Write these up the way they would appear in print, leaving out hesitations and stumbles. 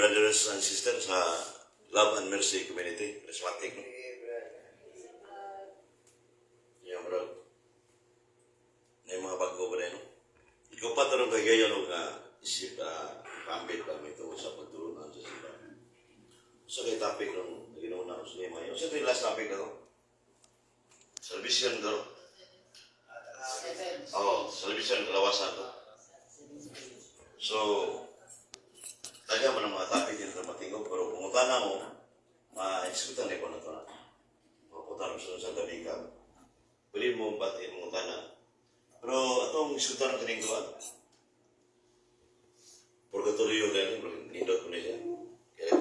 Brothers and sisters sa Love and Mercy Community, charismatic, no? Yeah, bro. May mga bago ba na, no? Ikaw pa tarong kagayon, no, nga isip, pambit ba, may tungkol sa pagtulunan sa simbahan. So, kay topic nung ginawa na sa lima. Yung sa last topic na to? Salvation to, no? Oo, salvation, kalawasan to. So, daghan man ang mga topic din na matingog, pero kung na mo, ma-executan ko na to na. Mapunta sa sa gabi ka. Pwede mo batiin mo na. Pero atong iskutan ng kining kuan. Purgatorio din, nindot ko ni siya. Kaya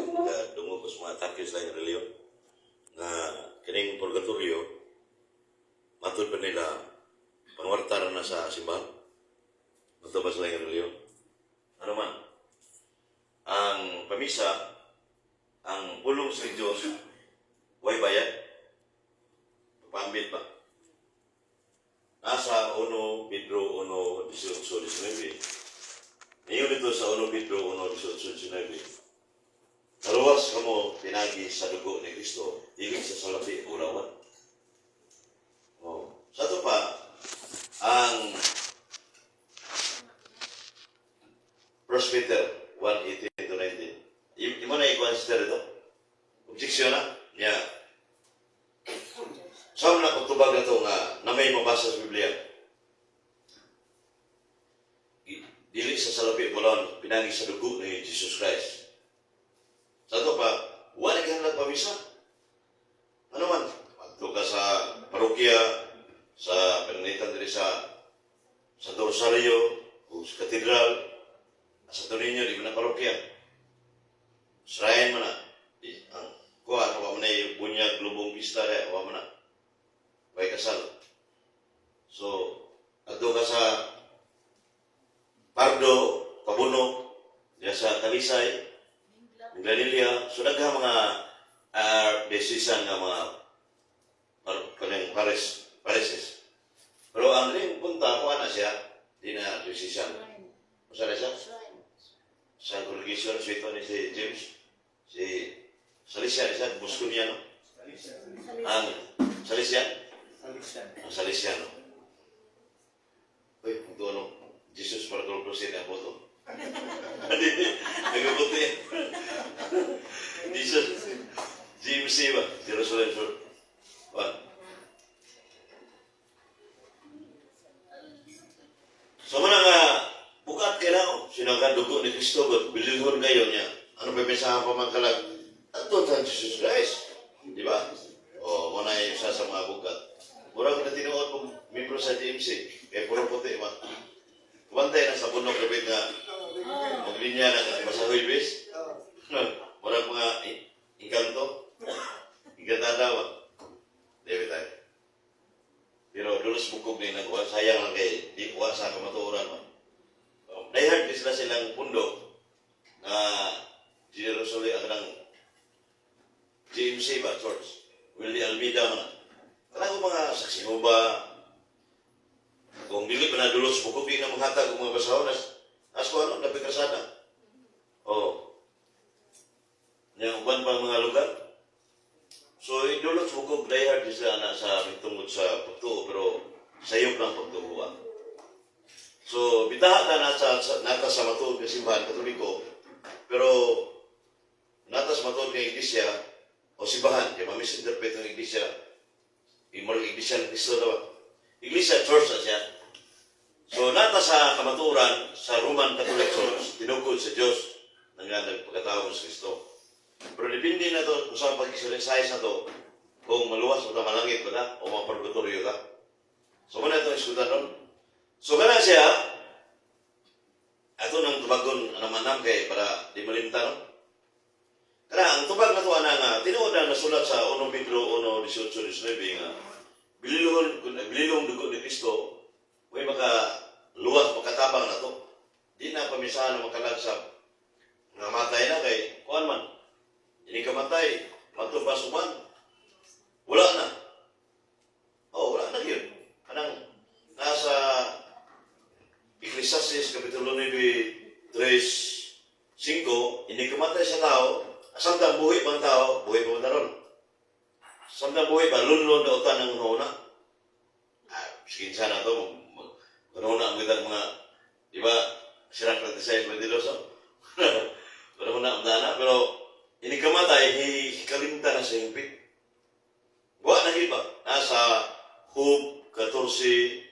dungog ko sa mga atake sa laing reliyon. Na kining purgatorio, matud pa nila, pangwarta na sa simbahan. Matud pa sa laing reliyon. Ano man, ang pamisa, ang pulong sa Diyos, way bayad. Pambit pa. Nasa 1 Pedro 1, 18, 19. Ngayon ito sa 1 Pedro 1, 18, 19. Naluwas kamo pinagi sa dugo ni Kristo, dili sa salapi bulawan. Oh. Sa ito pa, ang 1 Peter 1, 18 to 19. Imo na i-consider ito? Objection na? Yeah. Sa na pagtubag na ito nga na may mabasa sa Biblia. Dili sa salapi bulawan, pinagi sa dugo ni Jesus Christ. Sa ito pa, wala kang nagpamisa. Ano man, adto ka sa parokya, sa pananitan diri sa Santo Rosario, o sa katedral, sa Torino, di mo na parokya. Shrine man na. Di, ang kuha, wa man na yung bunyag, lubong, pista, re, wa man na. Way kasal. So, adto ka sa Pardo, Kabuno, diya sa Talisay, Minglanilla, so daghang mga decision nga mga kanang pares, pareses. Pero ang ring punta, kuha na siya, di na decision. Usa na siya? Sa congregation, si ito ni si James, si Salesian, siya, Bosco niya, no? Ang Salesian? Ang Salesian, no? Uy, ito ano, Jesus para Crusade ang boto. Nagabuti. Jesus, GMC ba? Jerusalem, sir. Ba? So mana nga, bukat kay na, sinangka dugo ni Kristo, God, bilihon kayo niya. Ano pa mensahan pa man kalag? Ato sa Jesus Christ. Di ba? O, mo na isa sa mga bukat. Murag na tinuod kong membro sa GMC. Kaya puro puti man. Kumantay na sa punok kapit nga maglinya na basa Huwebes. Murag mga engkanto. Engkantada ba? Di tayo. Pero dulos bukog ni nagwa, sayang lang kay di wa sa kamatuoran man. Dayhard sila silang pundo na Jerusalem ang kanang GMC ba, church. Willie Almeida man. Kanang mga saksi ba, kung dili pa na dulos bukog di na manghatag og mga basahon as as ko ano dapat kasada. Oh. Nya uban pa mga lugar. So idulot bukog dayhard sila na sa tungod sa pagtuo pero sayop lang pagtuo. So bitaha ta na sa nata sa matuod nga simbahan Katoliko pero nata sa matuod nga iglesia o simbahan kay ma-misinterpret ang iglesia imong iglesia ng Kristo daw. Iglesia church na siya. So nata sa kamatuoran sa Roman Catholic Church tinukod sa Dios nga nagpakatao sa Kristo. Pero depende na to kung saan pag-exercise na to kung maluwas o ta malangit ba na o mapurgatorio ka. So muna itong iskutan ron. So kana siya ato nang tubagon anam-anam kay para di malimta no. Kana ang tubag na to ana nga tinuod na nasulat sa 1 Pedro 1:18 19 nga bililhon bililhong dugo ni Kristo way maka luwas makatabang na to. Di na pamisahan na makalag sa nga matay na kay kuan man. Ini kamatay, mato pa suban. Wala na. Oh, wala na yun. Kanang nasa Ecclesiastes Kapitulo 9, 3, 5, ini kamatay sa Samtang buhi pang tao, buhi pa man ron. Samtang buhi pa, lunlon dautan ang hunahuna. Ah, sige na to, hunahuna ang kita mga, di ba, Sirach 36, 22, so? Hunahuna ang dana, pero ini kamatay, hikalimta na sa hingpit. Wa na ba? Nasa Job 14:5.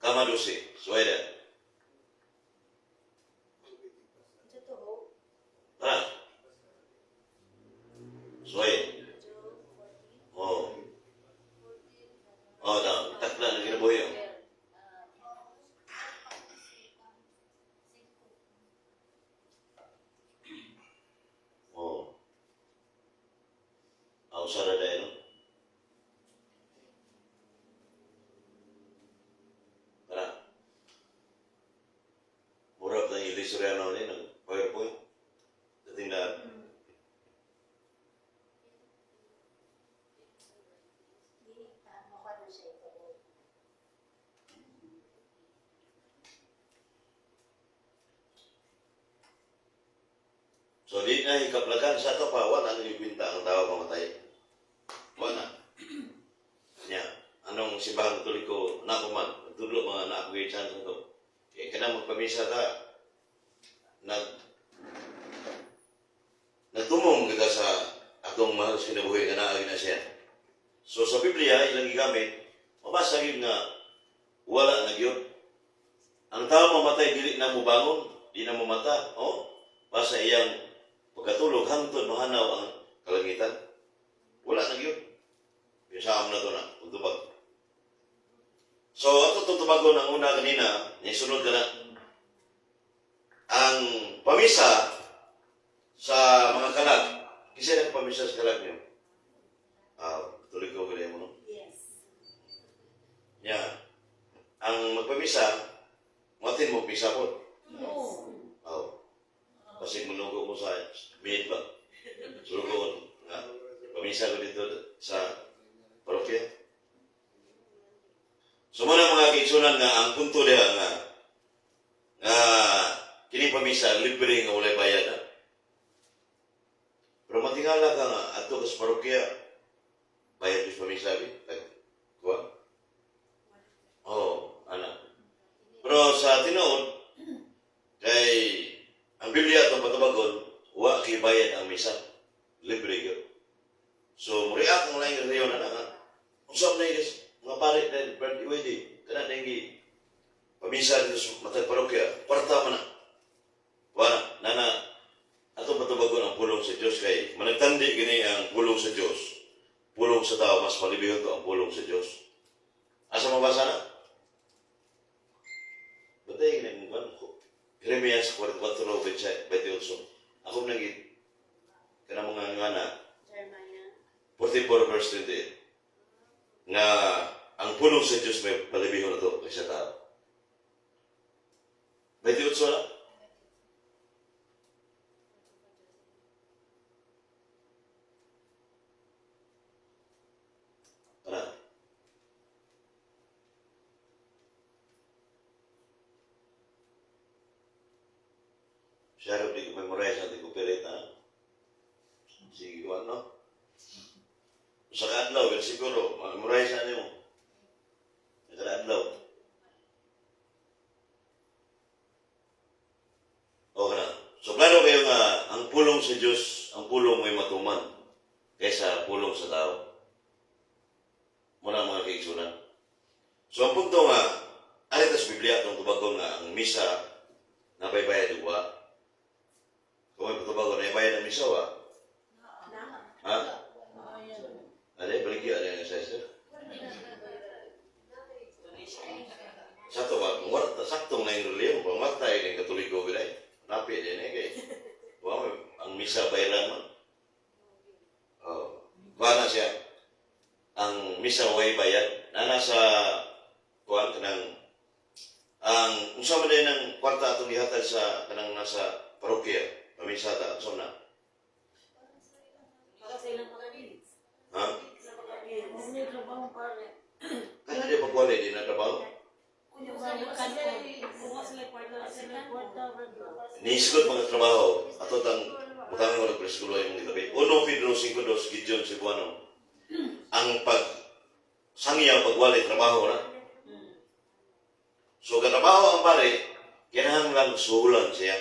Kama 12. Suwede. Totoo. Tara. Suwede. Oh. Oh, na, takla na kinabuhi. Oh. Oh. Ako sa dahil, no? Tara. Murap na yung Soriano ni ng PowerPoint. Dating na Di, mukha na siya ito. So di na hikaplagan sa ato pa, wala nang ibinta ang tao mamatay. Wala. Nya, anong simbahan Katoliko na ako man, nagtudlo mga anak ko chance to. Kaya kanang magpamisa ta, nagtumong kita sa atong mahal sa kinabuhi nga naa na siya. So sa Biblia, ilang gigamit, mabasa gyud nga wala na gyud. Ang tao mamatay dili na mobangon, di na momata, oh. Basta iyang pagkatulog hangtod mahanaw ang kalangitan. Wala na gyud. Sa na to na, kung tubag. So ato itong tubagon ang una kanina, ni sunod ka na. Ang pamisa sa mga kalag. Kasi ang pamisa sa kalag niyo? Ah, tuloy ko ganyan mo, no? Yes. Ya. Ang magpamisa, matin mo pisa po. Yes. Oh. Kasi munugo mo sa maid ba? Sulugoon. Nga. Pamisa ko dito sa parokya. So muna mga kaigsunan nga ang punto diha nga nga kini pamisa libre nga walay bayad ha. Pero matingala ka nga adto ka sa parokya bayad sa pamisa bi. Kuha? Oh, ana. Pero sa tinuod kay ang Biblia itong patubagon, wa kay bayad ang misa. Libre gyud. So, muriak ang laing reliyon na nga. Usap na ilis, mga pare na Brad Iwedi, kana na yung pamisa dito sa matag parokya, kwarta man na. Wala, nana, atong patubagon ang pulong sa Diyos kay managtandi gini ang pulong sa Diyos. Pulong sa tao, mas malibihon to ang pulong sa Diyos. Asa mabasa na? Batay gini mo kan? Jeremias 44, 28. Ako nang kana mga ngana Jeremiah. 44 verse 28 nga ang pulong sa Diyos may palibihon na to kaysa tao. 28 na? Ano? Siya di ko memorize natin ko pirita. Sige, ano? Sa kaadlaw, pero siguro, memorize na nimo. Sa kaadlaw. Okay na. So, klaro kayo nga, ang pulong sa Diyos, ang pulong may matuman kaysa pulong sa tao. Muna mga kaigsunan. So, ang punto nga, arita sa Biblia itong tubagon nga, ang misa, nabaybayad wa. Kung may patubagon, nabayad ang misa wa. Na. Ha? Ano, baligya, ano yung sister? Sakto ba? Ngwarta, saktong na yung reliyon. Pangwarta, yung Katoliko, bilay. Napi, din eh, kay. Wa, ang misa bayaran man. Oh. Kuha na siya. Ang misa way bayad. Na nasa, kuhan, kanang, ang, unsa man din ang kwarta atong gihatag sa, kanang nasa parokya, pamisa ta, unsa man na? Para sa ilang mga needs. Ha? Sa mga needs. May trabaho pare. Kaya di pagwali, di na trabaho. Niisgot mga trabaho, ato tang butangan ko ng bersikulo yung gitabi. 1 Pedro 5.2, Gideon Cebuano. Ang pag sangyaw pagwali trabaho na. So katrabaho ang pare, kinahanglan suhulan siya.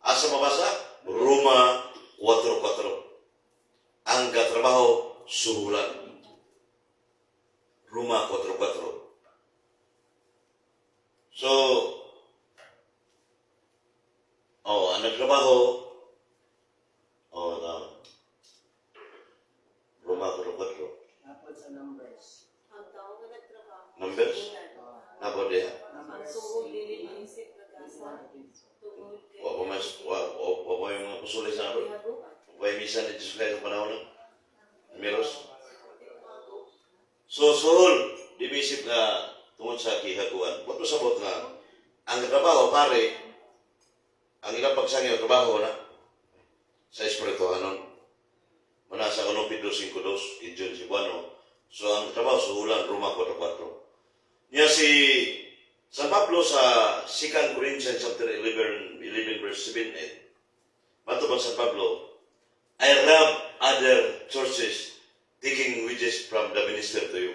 Asa mabasa? Roma 4.4. Ang katrabaho, suhulan. Roma 4.4. So, oh, ang nagtrabaho, oh, tama. Roma 4.4. Napod sa Numbers. Ang tao nga nagtrabaho. Numbers? Nabo diha. Ang Numbers. suhol dili maisip nag-asa. Tungod kay Wa pa mas, wa pa yung mga pusulis na bro. gihaguan. Wa yung misa ni Jesus Christ sa panahon na. Meros. So, suhol, di bisip nga tungod sa kihaguan. Wa to sabot nga, ang trabaho, pare, ang ilang pagsangyaw trabaho na, sa espirituhanon. Mana sa 1 Pedro 5.2, Gideon Cebuano. So, ang trabaho, suhulan, Roma 4.4. Niya si San Pablo sa 2 Corinthians chapter 11, 11 verse 7, 8. Mato ba San Pablo, "I rob other churches, taking wages from the minister to you."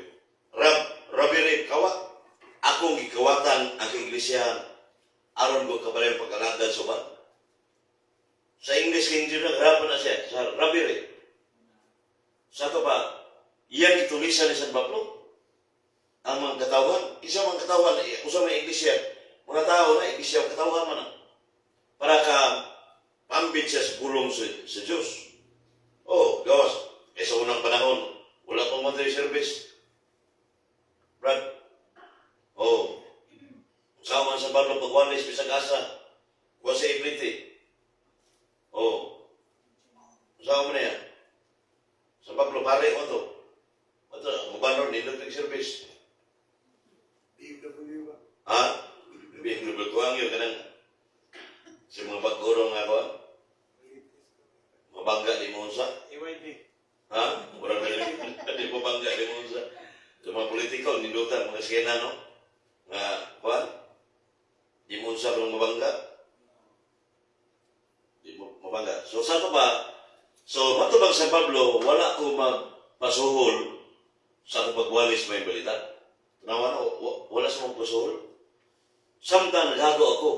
Rob, robbery, kawa. Akong gikawatan ang iglesia aron ko kabalay pag-alagad sa uban. Sa English King James, nagharapan na siya sa robbery. Sa ito pa, iyang itulisan ni San Pablo, ang mga katawan, isa mga katawan, usa may iglesia, mga tao na iglesia, katawan man na. Para ka pambit siya sa pulong sa Diyos. Oh, gawas. Eh, sa unang panahon, wala pang monthly service. Brad. Oh. Sama sa Pablo pagwalis, bisag asa. Kuha sa ipliti. Oh. Sama mo na yan. Sa Pablo, pare ko to. Ito, ang ubanon, nindot ng service. BMW ba? Ha? BMW ko ang yun, kanang sa mga bagurong nga ko. Mabangga di mo unsa. AYD. Ha? Murag na di mo bangga di mo unsa. Sa mga politiko, nindutan, mga skena, no? Nga, kuan? Di mo unsa kung mabangga. Di mo mabangga. So, sa to ba? So, mato bang San Pablo, wala ko magpasuhol sa akong pagwalis may balita. Tanawa na, wala sa magpasuhol. Samtang naghago ako.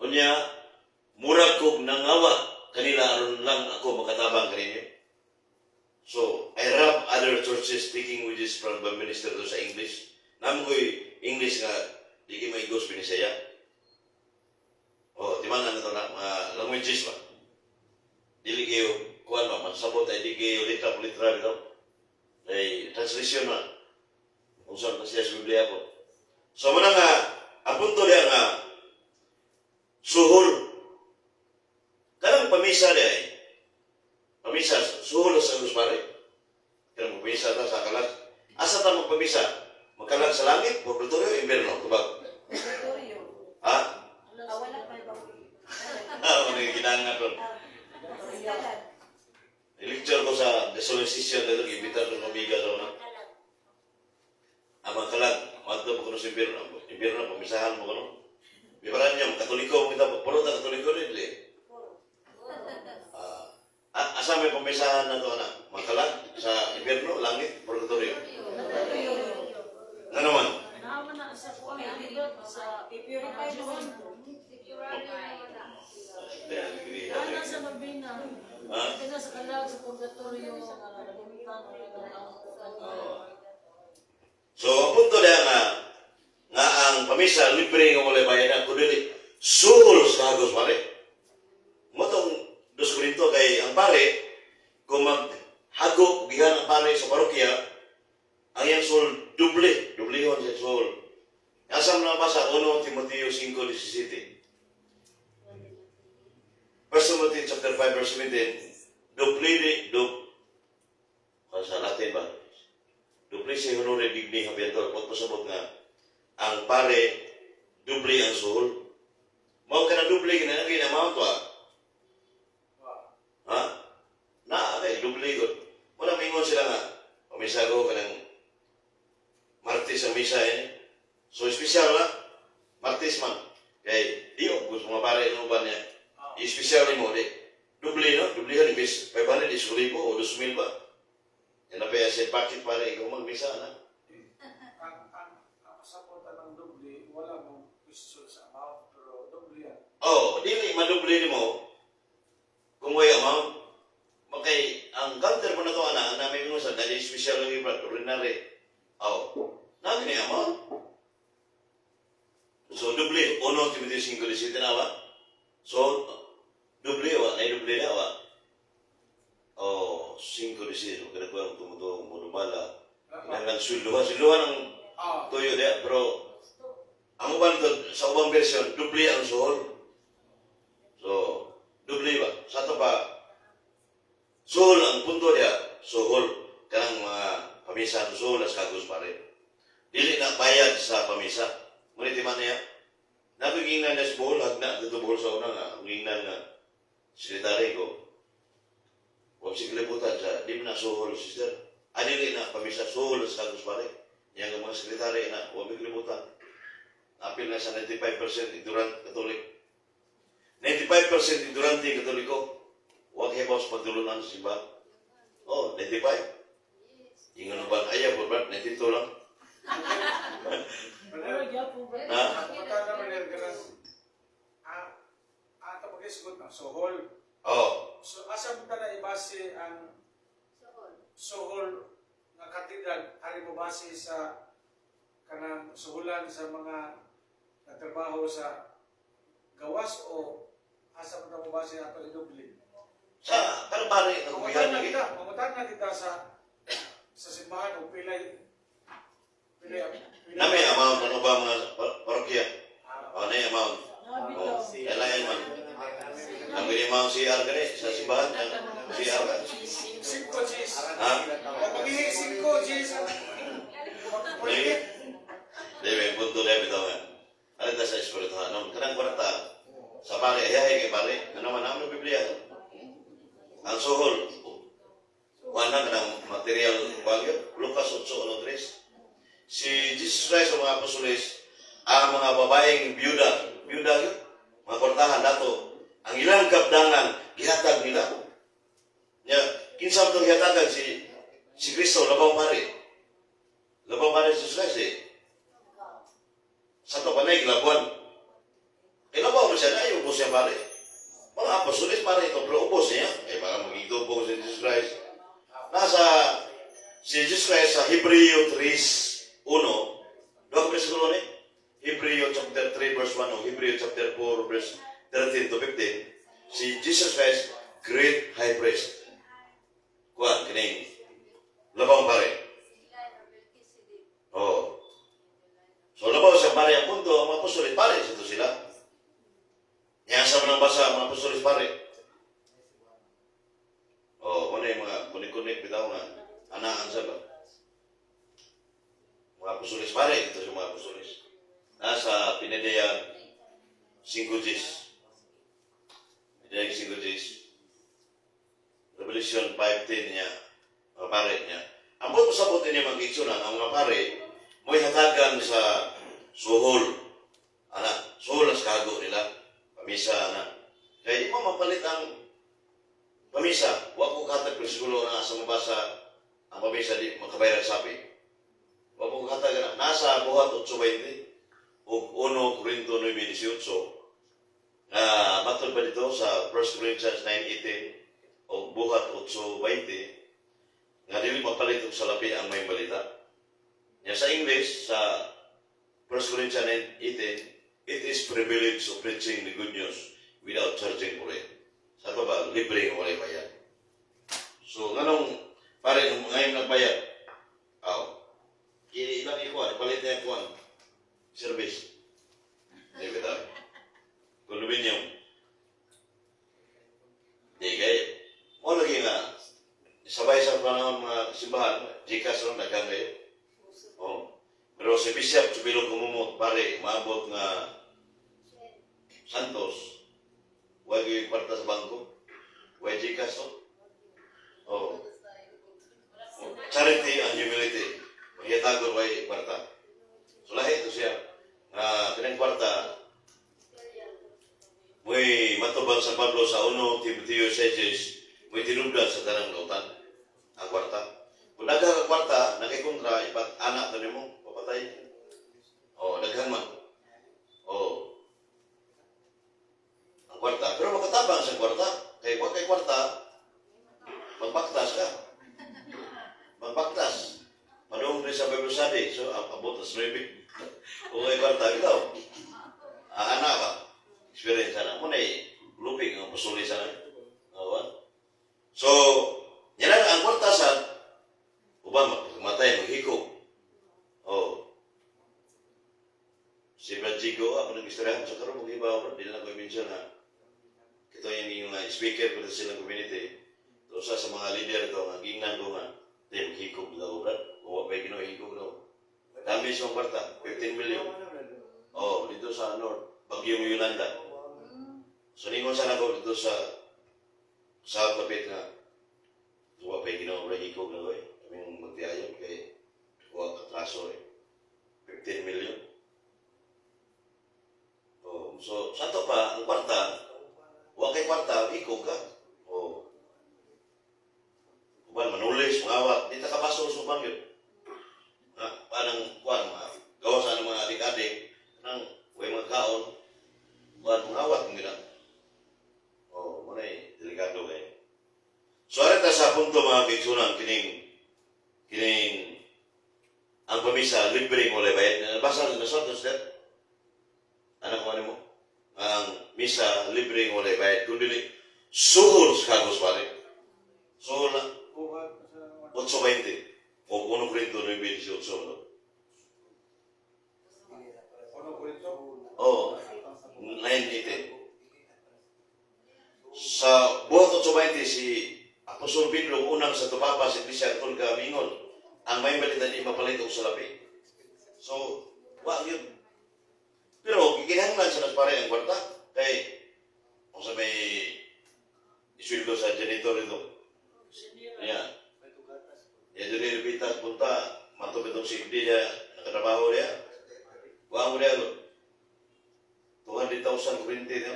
Unya, murag kog nangawa kanila aron lang ako makatabang kaninyo. So, "I rob other churches, taking wages from the minister to" sa English. Namo ko'y English nga di kay maigos Binisaya. Oh, di man na to na mga languages ba. Dili kayo kuan ba masabot ay di kayo litra po litra bitaw. Ay translation na. Kung saan na siya sa Biblia po. So muna nga ang punto diya nga suhol. Kanang pamisa diya ay pamisa, suhol sa Diyos pare. Kanang pamisa ta sa kalat. Asa ta magpamisa? Magkalag sa langit, purgatorio, impierno, tubag. Purgatorio. Ha? Ah, wala pa ba? Ah, ano yung ginangat ron? Kalag. I-lecture ko sa desolation na ito, imbitar ko amiga sa una. Ang mga kalag, madto mo kuno sa impierno, impierno, pamisahan mo kuno. Bibaran niyo, Katoliko mo kita, puro ta Katoliko rin, di. Ah, asa may pamisahan na to, ana? Mga kalag, sa impierno, langit, purgatorio. Nga naman, Naman na sa kuang sa I-purify mo. Ana sa Mabina. Ha? Kaya sa kalag sa purgatorio nga nagbuntang ang Oo. So, ang punto diya nga, nga ang pamisa, libre nga walay bayad na, kundi suhol sa hagos pare. Motong 2 Korinto kay ang pare, kung maghago, gihan ang pare sa parokya, ang iyang suhol, duble, dublihon sa suhol. Asa mo nabasa? 1 Timoteo 5:17. 1 Timothy chapter 5 verse 17, duple, sa Latin ba? Duplice honore digni habeatur, pot pasabot nga ang pare duble ang suhol. Mao ka na duble kina na amount wa. Ha? Na kay duble gud. Wala mingon sila nga pamisa ko kanang Martes ang misa eh. So, espesyal na, Martes man. Kay, di gusto mga pare ng uban niya. Espesyal ni mo, di. Doble, no? Doble yan, imbes 500, 1,000 o 2,000 ba? Yan na pa sa packet pare, ikaw magmisa na. Ang kasabotan ng doble, wala mong question sa amount, pero doble yan. Oh, dili madoble nimo kung way amount. Makay ang counter mo na to ana, ang namin mo sa dali special lang yung ordinary. Oh, nami ni amount. So doble 1 Timoteo 5:17 na ba? So doble wa, nay doble na wa. Oh, 5:17 kada ko ang tumutuong mo dumala. Kinahanglan swelduhan, swelduhan ang tuyo diya, pero ang uban to, sa ubang version, doble ang suhol. So, doble ba? Sa ato pa, suhol ang punto diya, suhol. Kanang mga pamisa, suhol as kagos pare. Dili na bayad sa pamisa. Ngunit man niya, nagiging na sa buhol, hagna dito buhol sa una nga, ang gingnan nga, sekretary ko. Huwag si kalibutan sa, di mo na suhol, sister. Ah, dili na pamisa, suhol sa kagos pare. Yang mga sekretary na, huwag mo kalibutan. Apil na sa 95% ignorant Katolik. 95% ignorante Katoliko. Huwag hibaw sa pagtulunan sa simbahan. Oh, 95. Ingon ba? Ayaw po, Brad, 92 lang. Pero gyapon bro. Ha? Punta na man yan, ganun. Ato pag-isgot ang sohol. Oh, So, asa mo na ibase ang sohol nga kantidad, ari mo base sa kanang suhulan sa mga nagtrabaho sa gawas o asa mo na mo base ato idoble? Sa karabari, Mangutan nagubihan na lagi. kita, mangutan na kita sa simbahan o pilay pilay pilay. Nami amount, ano ba mga parokya? Oh, na amount. Nabi Oh, daw. kailangan man. Ang gini amount CR gani sa simbahan, ang CR ka. Cinco Gs. Ha? Pag-ihi, cinco Gs. Di, di, may punto na bitaw nga. Ano ta sa espirituhanon? Kanang kwarta, sa pare, ayahe kay pare. Ano man ang Biblia? Ang suhol, wala ka ng material value. Lucas 8:3. Si Jesus Christ ang mga apostoles, ang mga babaeng byuda, byuda yun, mga kwartahan dato, ang ilang kapdangan, gihatag nila. Ya, kinsa man itong gihatagan si Kristo, labaw pare. Labaw pare si Jesus Christ eh. Sa to panay, gilabuan. Kay labaw mo siya na, ubos siya pare. Mga apostoles pare ito, pero ubos niya. Eh, para maging tubong si Jesus Christ. Nasa si Jesus Christ sa Hebreo 3:1. Duha ka bersikulo ni? Hebreo chapter 3 verse 1 o Hebreo chapter 4 verse 13 to 15. Si Jesus Christ, great high priest. Kuan, kining labaw pare. Oh. So labaw sa pare ang punto, ang mga apostoles pare ito sila. Yan sa mga basa, mga apostoles pare. Oh, ano yung mga kunik-kunik bitaw nga anaan sa ba? Mga apostoles pare, dito sa mga apostoles. Nasa Pinedean 5 Gs. Pinedean 5 Gs. Revelation 5:10 niya, mga pare niya. Ang buot sa buti niya mag-itsunan, ang mga pare, mo'y hatagan sa suhol. Ana, suhol ang kago nila. Pamisa, ana. Kaya di mo mapalit ang pamisa. Wa ko katag bersikulo na sa mabasa ang pamisa di makabayaran sabi. Wa ko katag na. Nasa Buhat 8:20 ug 1 Corinto 9:18 na matod pa dito sa 1 Corinthians 9:18 o Buhat 8:20 nga dili mapalit og salapi ang may balita. Nya sa English sa 1 Corinthians 9:18, "It is privilege of preaching the good news without charging for it." Sa ato ba, libre nga walay bayad. So, nganong pare, nung ngayon nagbayad, aw, ilang ikuan, ipalit niya ikuan, service. Di ba tayo? Condominium. Di kay, mo lagi nga, sabay sa panahon mga simbahan, Gcash ron, daghang kayo. Oh. Pero si Bishop Chubilo Kumumot, pare, maabot nga Santos, wag yung kwarta sa bangko. Wag Gcash to. Oh. Oh. Charity and humility. Mangyatagon way kwarta. So lahi ito siya. Nga kanang kwarta, muy matubang sa Pablo sa 1 Timoteo 6, muy tinubdan sa tanang lautan ang kwarta. Kung daghang ang kwarta, nakikontra, ipat anak to nimo, papatay. Oh, daghang man. Oh. Ang kwarta. Pero makatabang sa kwarta. Kay wa kay kwarta, magbaktas ka. Magbaktas. Padung rin sa Bible study. So, abot as 9. Kung kay kwarta, ikaw. Ah, anak ka. Experience na. Muna eh, lupig ang pasuli sa na. Oo. So, yan lang ang kwarta sa uban magmatay, maghikog. Oh. Si Brad Jigo, ako nag-istoryahan sa karoon, mag-iba ako, di lang ko i-mention ha. Ito yung yung speaker ko sa silang community. Ito sa mga leader ito, nga gingnan ko nga, di maghikog daw, Brad. Kung wa pa'y ginohikog daw. Dami siyang kwarta, 15 million. Oh, dito sa North, Bagyong Yolanda. So, ningon sana ko dito sa South Lapit nga, wa pa'y ginoo, Brad, hikog na ko eh. Kaming magtiayon kay wa katraso eh. 15 million. Oh, so sa to pa ang kwarta, wa kay kwarta, ikog ka. Oh. Uban manulis, mangawat, di ta kabaso sa uban yun. Na, parang kuan mga gawa sa mga adik-adik nang way mga kaon, kuan mangawat mo gina. Oh, mo na delikado kay. So arita sa punto, mga kaigsunan, kining kining ang pamisa libre mo bayad. Nabasa na sa to sir. Anak ko mo? Ang misa libre mo bayad kun dili suhol sa kagos pare. Suhol na Buhat sa 8.20 o 1 Corinto 9.18, no? Ono Korinto. Oo, 9.18. Sa buhat 8.20 si Apostol Pedro unang sa tupapa sa Iglesia Katolika mingon ang may balita di mapalit og salapi. So, wa yun. Pero gikinahanglan sa pare ang kwarta kay kung sa may isweldo sa janitor ito. Yeah. Ya jadi repitas punta mato betong sigdi dia nakatrabaho dia. Wa mo dia lo. 200,000 kuryente niya.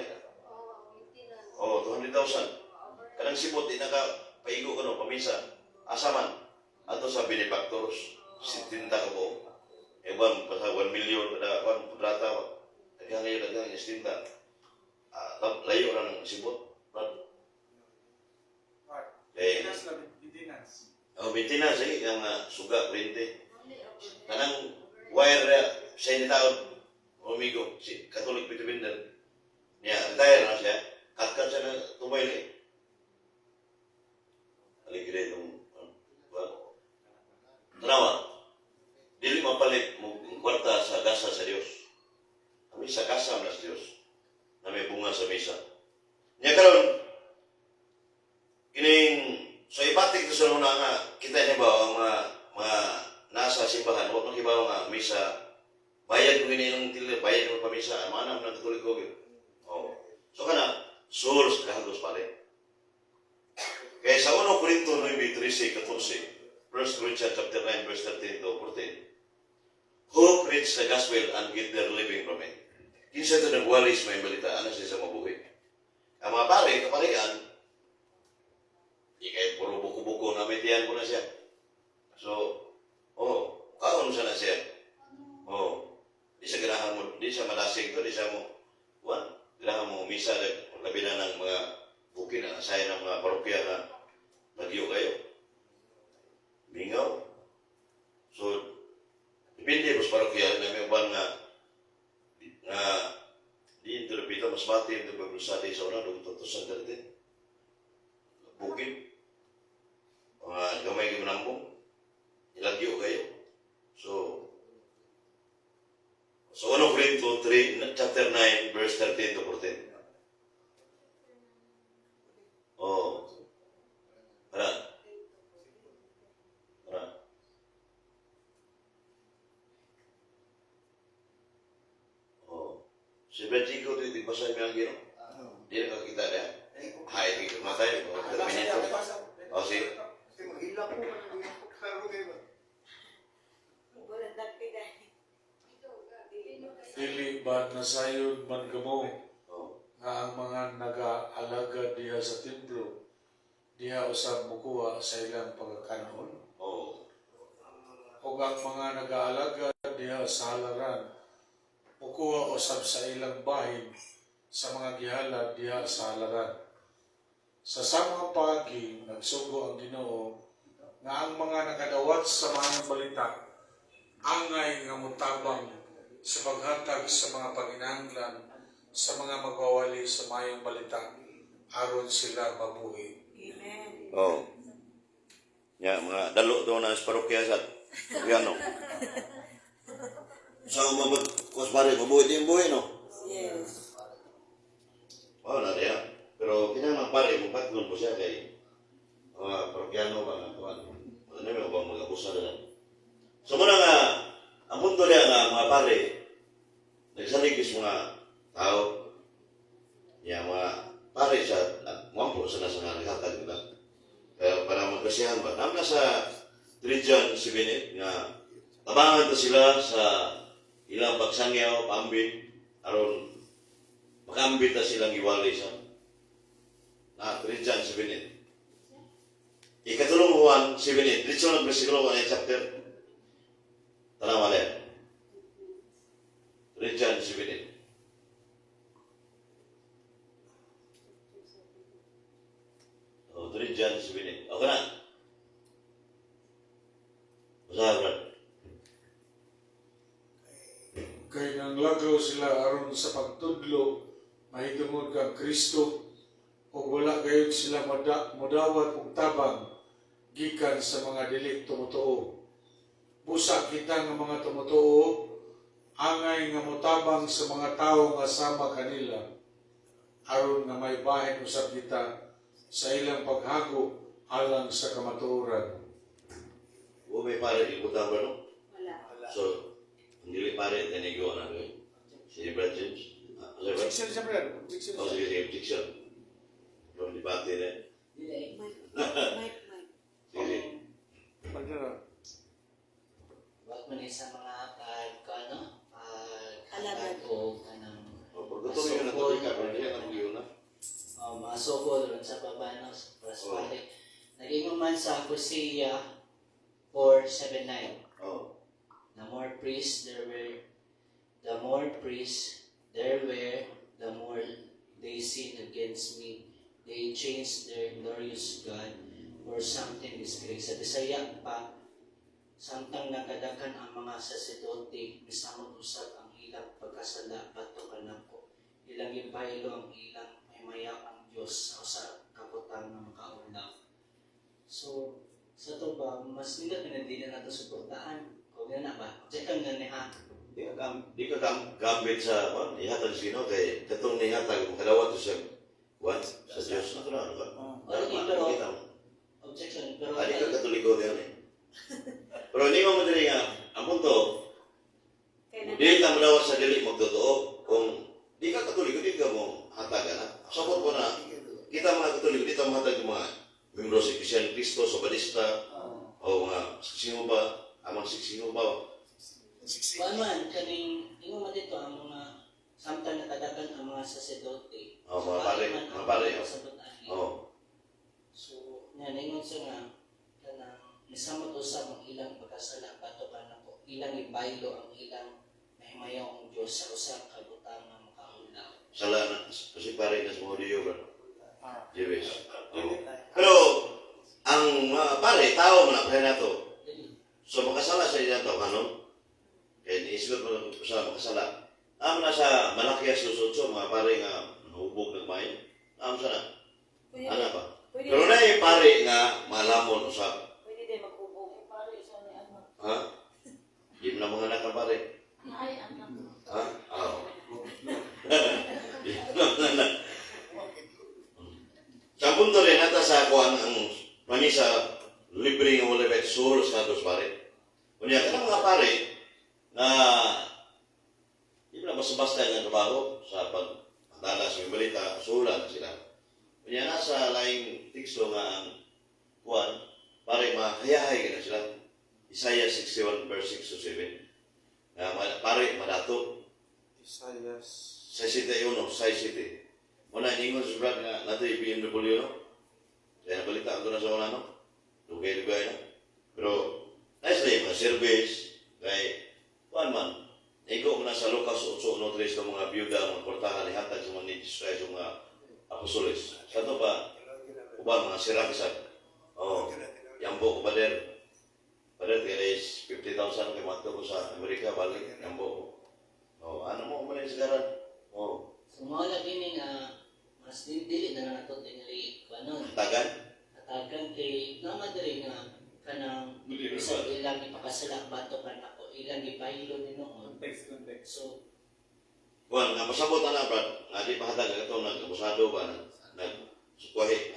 Oh, 200,000. Kanang sipot di naka paigo kano pamisa. Asaman ato sa benefactors 70 ka buo. Ewan pa sa 1 million kada kwan kontrata ba. Daghang ngayon daghang 70. Ah, layo ra ng sipot. Brad. Right. Eh, Maintenance lang, maintenance. oh, maintenance eh, ang suga, kuryente. Kanang wire sa ini taon, amigo, si Catholic Peter. Niya, retire na siya. Katkat siya na tumay eh. Aligre itong, ba? Tanawa, dili mapalit mo ang kwarta sa gasa sa Dios. Ang misa, gasa man sa Dios. Na may bunga sa misa. Niya karon, kining so ibatik to sa una nga kita niya ba ang mga nasa simbahan wa man kibaw nga misa bayad ko ini ilang tili bayad mo pamisa manam ng Katoliko gyud. Oh. So kana source kahagos pare. Kaya sa 1 Corinto 9:13 14, 1 Corinthians chapter 9 verse 13 to 14. Who preach the gospel and get their living from it? Kinsa ito nagwalis may balita, ano siya sa mabuhi? Ang mga pare, kaparian, di kay puro buko-buko na may tiyan ko na siya. So, oh, kaon sa na siya. Oh, di siya ganahan mo, di siya madasig to, di siya mo, wan, ganahan mo misa, labi na ng mga bukid na nasaya ng mga parokya na nagyo kayo. Mingaw. So, depende mo sa parokya na may uban nga nga di interpita mas mati ito Bible study sa una, doon tutusan dito. Bukid. Mga gamay gimanambong. Ilagyo kayo. So 1 Corinto 3, chapter 9, verse 13 to 14. Oh. Ara. Ara. Oh. Si Brad Chico, ito yung basa niya ang gino. Di na kakita niya. Hay, di ko matay. Oh, Basa niya, basa. Oh, sige. Kasi maghilak ko, klaro kayo ba? Bulan dagti dahil. Dili ba nasayod man kamo nga ang mga nag-aalagad diha sa templo diha usab mukuha sa ilang pagkanon? O ang mga nag-aalagad diha sa halaran mukuha usab sa ilang bahin sa mga gihalad diha sa halaran? Sa samang paagi, nagsugo ang Ginoo nga ang mga nakadawat sa maayong balita angay nga motabang sa paghatag sa mga panginahanglan sa mga magwawali sa maayong balita aron sila mabuhi. Amen. Oh. Ya, mga dalo to na sa parokya sa piano. Sa umabot, kos pare, mabuhi din buhi, no? Yes. Oh, na diya. Pero kinahanglan pare, mupatlon po siya kay mga parokyano ba nga kuan. Ano ba mga abusa na. So muna nga ang punto niya nga mga pare nagsalig is mga tao niya mga pare sa mampo sa nasa nga naghatag nila. Kaya para magkasihan ba, naman na sa 3 John 7 nga tabangan to sila sa ilang pagsangyaw, paambit, aron makaambit na silang iwali sa na 3 John 7. Ikatulong Juan 7. Diretso ng versikulo 1 chapter. Tanawa na yan. 3 John 7. Oh, 3 John 7. Okay na. Basahan, Brad. Kay nanglagaw sila aron sa pagtudlo mahitungod kang Kristo ug wala gayud sila modawat og tabang gikan sa mga dili tumutuo. Busa kita nga mga tumutuo angay nga motabang sa mga tawo nga sama kanila aron nga may bahin usab kita sa ilang paghago alang sa kamatuoran. Huwag may pare, ibutang ba, no? Wala. So, ang dili pare, tinigo na. Okay? Si Brad James. Ah, sorry, Brad? Objection siya, Brad. Objection. Oh, sige, sige, objection. From debate na. Dili. Mike, Mike, Mike. Sige, sige. Pagdara. Wag man sa mga pag ano, pag Alagad. o kanang Oh, pagkatulong yun na tuloy ka, pero hindi na mag na. oh, mga sukol ron sa baba no, sa pras Oh. pare. Naging man sa Hosea 4:7-9. Oh. The more priests there were, the more priests there were, the more they sinned against me. They changed their glorious God for something disgrace. Sa Bisaya pa, samtang nakadakan ang mga saserdote, misamot usab ang ilang pagkasala batok kanako. Ilang gibaylo ang ilang maymaya ang Dios sa usa ka butang nga makaulaw. So, sa to ba, mas nindot na hindi na nato suportahan. Kung gana na ba? Objection na ni ha. Di ka gambit sa kwan, ihatag sa Ginoo kay katong nihatag makadawat to sa kwan sa Dios. Ano na ano ka? Oh, pero- Kita mo. Objection, pero Ah, di ka Katoliko din eh. Pero hindi mo madali nga, ang punto, Kay na di ka madawat sa dili magtotoo. Kung di ka Katoliko, di ka mo hatagan na. Support ko na, kita mga Katoliko, di ta mahatag ng mga membro sa Iglesia ni Cristo, sa Balista, o mga siksino ba, amang siksino ba. Kuan man kaning ingon man dito ang mga samtang nakadagan ang mga saserdote. Oh, mga pare, man mga ang pare, oh. kasabot ani. Oh, So, nga ningon siya nga kanang misamot usab ang ilang pagkasala batok kanako, ilang ibaylo ang ilang mahimayaw ang Dios sa usa ka butang nga makaulaw. Sala na, kasi pare na sa mga Diyo, bro. Ah. Jewish. Oo. Pero, ang mga pare, tao man ang pare nato. Dili. So, makasala sa ilang tao, kanon? Kaya niisgot mo sa makasala. Amo na sa Malakias 2:8, mga pare nga nahubog ng mayo. Amo sana. Pwede, Ana pa. pwede, Pero na yung pare nga malamon usab. pwede din maghubog. Pare siya ni ano. Ha? Di mo na mga anak ang pare. Ay, anak. Ha? Oo. Di mo na mga anak. Sa punto rin, nata sa kuan ang mamisa, libre nga wala bet sulo sa dos pare. Unya kanang mga pare na di mo na basta-basta nga trabaho sa pagdala sa mga balita, sula na sila. Unya nasa laing teksto nga ang kuan pare mahayahay ka na sila. Isaiah 61 verse 6 to 7. Nga pare madato. Isaias. 61, 6-7. Muna, ingon sa Brad nga nato yung BMW, no? Kaya nabalita ko na sa una, no? Dugay-dugay na. Pero, nice na yung mga service. Kay, kuan man, igo mo na sa Lucas 8.1.3 ng mga byuda, mga kwartahan, ihatag sa mga ni Jesus Christ, yung mga apostoles. Sa to pa, uban mga siraksan. Oh, yambo ko bader. Bader, kaya is 50,000 kay mato ko sa Amerika, balik, yambo ko. Oh, ano mo man yung sigaran? Oh, So mao lagi ni nga mas dili na lang ato tingali kuanon. tagan. Hatagan kay nama diri nga kanang Dili bisag ilang ipakasala bato kanako ilang gipahilo ni noon. Context, context. So Kuan, nga pasabot na na, Brad. Nga di mahatag ang katong nag-abusado ba, nag-sukwahi.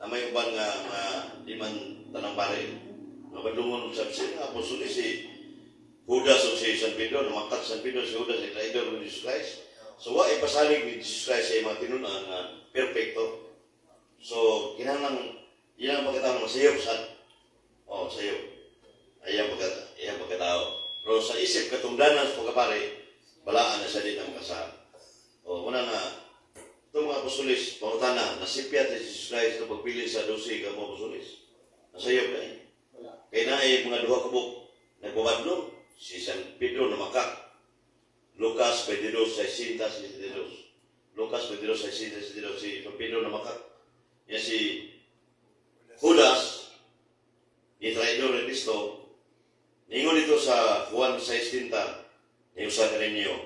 Na may uban nga mga di man tanang pare. Nga badlungon sa sino nga apostol ni si Judas o si San Pedro, namakat San Pedro si Judas, si traidor ni Jesus Christ. So, wa ipasalig ni Jesus Christ sa imong tinunan nga perfecto. So, kinahanglan ilang pagkatao ng sayop sa oh, sayop. Ayang pagkatao, iyang pagkatao. Pero sa isip katungdanan sa pagkapare, balaan na siya din ang makasala. O, una na, itong mga apostolis, pangutana, nasipyat si Jesus Christ na pagpili sa 12 ka mga apostolis. Nasayop na eh. Wala. Kaya na ay mga duha kabuk, nagpabadlong, si San Pedro na makak. Lucas 22, 60, 62. Lucas 22, 60, 62, si San Pedro na makak. Yan si Judas, ni traidor ni Cristo, ningon dito sa Juan 6.30, ni usa ka ninyo,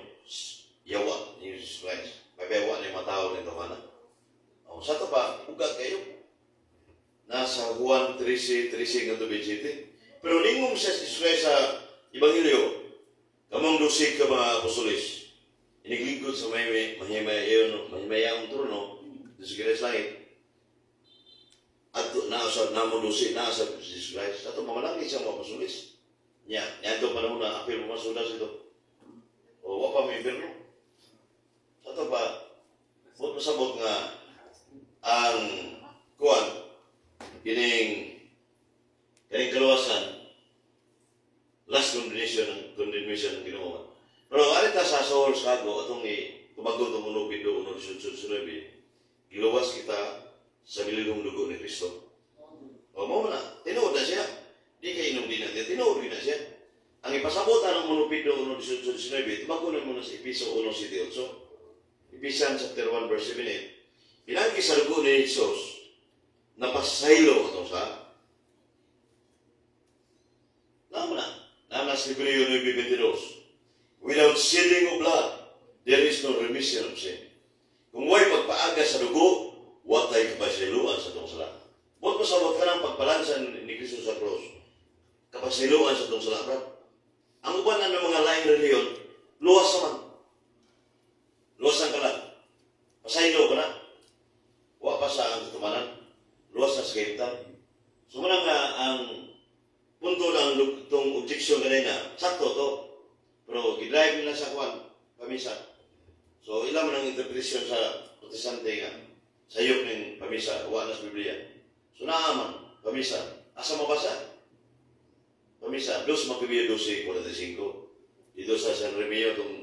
yawa ni Jesus Christ. Papayawa ni matao nito ka na. O, sa to pa, ugat kayo. Nasa Juan 13, 13 nga 27. Pero ningong sa Jesus Christ sa Ebanghelyo, kamong dusig ka mga apostolis, iniglingkod sa may mahimayaon, mahimayaong trono, sa Christ langit, at naa sa namo dusi, naa sa Jesus Christ. Ato mamalangit siya mga apostolis. Nya, niadto panahon na apil mo masudas ito. O wa pa may impierno. Ato pa, buot masabot nga ang kuan kining kaning kaluwasan last condemnation ng condemnation ng Ginoo. Pero ari ta sa Soul sa Ago atong i tumago tong 1 Pedro 1:18, giluwas kita sa bililhong dugo ni Kristo. O mo na, tinuod na siya. Di kay inom din natin, tinuod din na siya. Ang ipasabot ang 1 Pedro 1:18, tumago na muna sa Episo 1:7-8. Ephesians chapter 1 verse 7 8. Pinagi sa dugo ni Jesus, napasaylo atong sa Naman na. Naman sa Hebreo 9:22. Without shedding of blood, there is no remission of sin. Kung way pagpaaga sa dugo, watay kapasiluan sa atong sala. Huwag mo sabot ka ng pagpalansan ni Kristo sa cross. Kapasiluan sa atong sala, brad. Ang uban na ng mga laing reliyon, luwas naman. Luwas ang kalat. Pasaylo ka na. Wa pa sa ang katumanan. Luwas na sa kahimtang. So muna nga ang punto ng itong objection kanina, sakto to. Pero gidrive nila sa kwan, pamisa. So ilan man ang interpretasyon sa Protestante nga, sayop ng pamisa, wa na sa Biblia. So naaman, pamisa. Asa mabasa? Pamisa, dos Maccabees 12:45. Dito sa San Remio, itong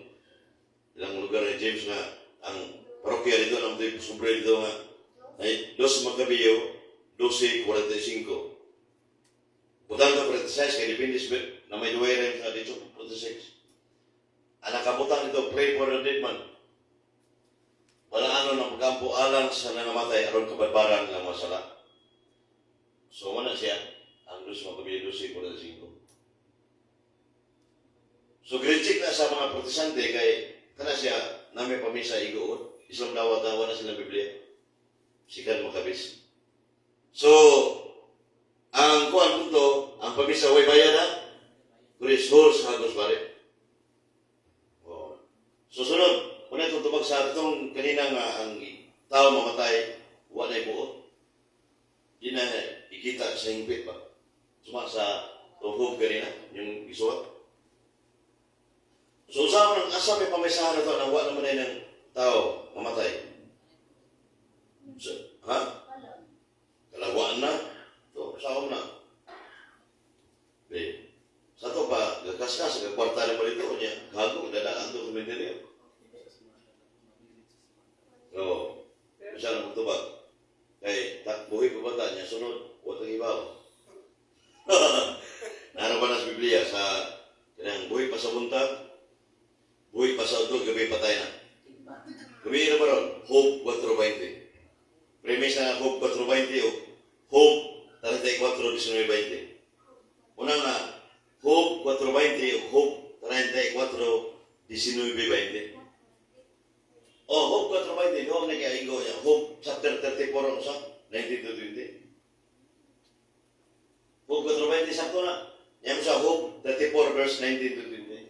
ilang lugar ni James nga, ang parokya dito, ang sobre dito nga, ay dos Maccabees 12:45. Butang ka 46, kay depende sa na may duwe rin sa dito 46. Ang nakabutang dito, pray for the dead man. Wala ano na magampo alang sa nangamatay aron kabadbaran ng mga sala. So, wala siya. Ang dos Maccabees 12:45. So, grade na sa mga Protestante kay kana siya na may pamisa iguot. Islam dawat na wala sila Biblia. Sikan Maccabees. So, ang kuan punto, ang pamisa way bayad ha? Kundi soul sa hagos pare. Oh. So sunod, una itong tubag sa itong kanina nga ang tao mamatay, wa na ibuot. Di na ikita sa hingpit ba? Suma sa tuhog kanina, yung isuwat. So usapan ng asa may pamisahan na to na wa naman ay ng tao mamatay. So, ha? Kalawaan na. To, sa na. Be, sa to pa, gakas Kaskas, sa kwarta na mo dito, niya, gago, dadaan to sa cementerio. Oo. Siya na magtubag. Kay, buhi pa bata niya, sunod, watang ibaw. Naano ba na sa Biblia sa kanang buhi pa sa buntag, buhi pa sa udto, gabi patay na. Gabi na ba ron? Job 4:20. Premise na Job 4:20 o Job 34:19-20. Una nga, Job 4:20 o Job 34:19-20. Oh, Job 4:20, doon nag-iingo niya. Job chapter 34 ang usa, 19 to 20. Job 4:20, sakto na. Yan mo sa Job 34 verse 19 to 20.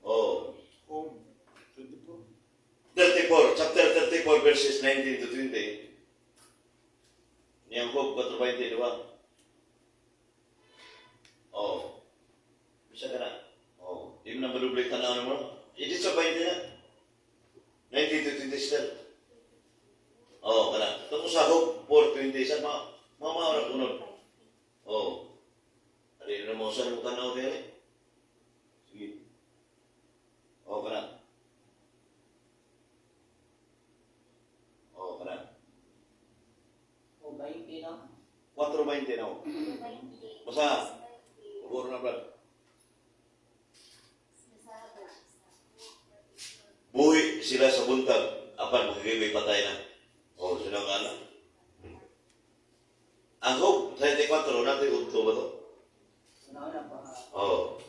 Oh, Home 24. 34, chapter 34 verses 19 to 20. Yang Job 4:20, di ba? Oh. Bisa ka na. Oh. Di mo na madublay tanaw mo. Edit sa 20 na. 19 to 20 still. Oh, kana. Tungkol sa Job 4:20, sa ma mamaura kunod. Oh. Adi na mo sa mo tanaw dire. Sige. Oh, kana. Oh, kana. O 20, no? 4:20 na. Oh. Basta. Uburo na, Brad. Buhi sila sa buntag, apan magigibay patay na. Oh, sila nga na. Ang Job 34, natin udto ba to? Una-una pa. Oh.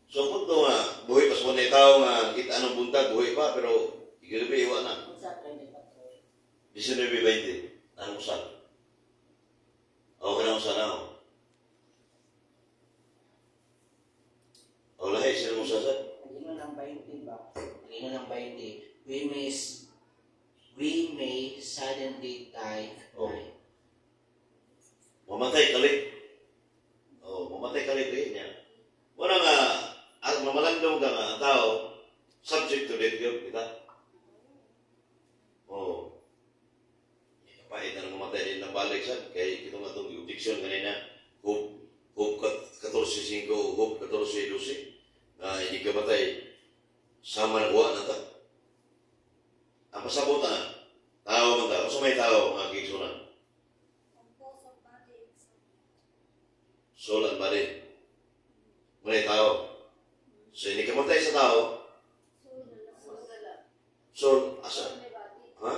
So, punto nga, buhi pa sa mga tao nga, kita anong buntag, buhi pa, pero igabi, iwa na. Unsa 34? 19:20, anong usan? Oh, kanang usan na, oh. Oh, lahi, sila mo sa? Ang ng 20 ba? Ang ng 20, we may suddenly die. Oh. Mamatay kalit. Oh, mamatay kalit eh niya. Wala nga, ang mamalandong ka nga, ang tao, subject to death yun, kita. Oh. Pahit na mamatay din ng balik sa, kay ito nga itong objection kanina, Job 14:5, Job 14:12, na hindi ka matay, sama na kuha na ta. Ang pasabot na, tao man tao, sa may tao, mga kigsunan. Soul and body. Muna tao. So, hindi ka matay sa tao, soul, asa? Ha?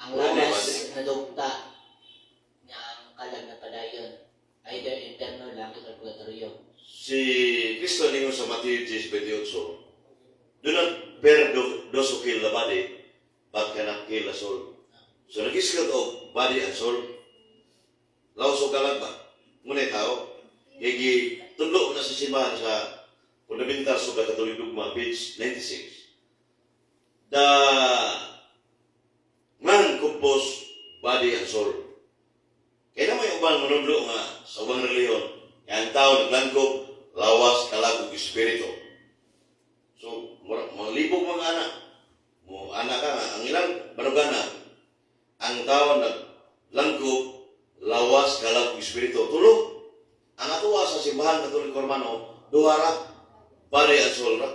Ang Wala na lawas nadugta nga ang kalag na padayon, either impiyerno, langit or purgatorio. Si Kristo ningon sa Matthew 10:28, "Do not fear those who kill the body, but cannot kill the soul." So, nag-isgot og body and soul. Lawas o kalag ba? Ngunit tao, kay tudlo na sa simbahan sa Fundamentals of the Catholic Dogma, page 96. The man compose body and soul. Kaya na may ubang manudlo nga sa ubang reliyon, nga ang tao naglangkob, lawas, kalag, ug espiritu. So, malibog mga anak. Mo anak ka nga, ang ilang manugana, ang tao naglangkob, lawas, kalag, ug espiritu. Tulo, ang atuwa sa Simbahan Katoliko Romano, duha ra, body and soul ra.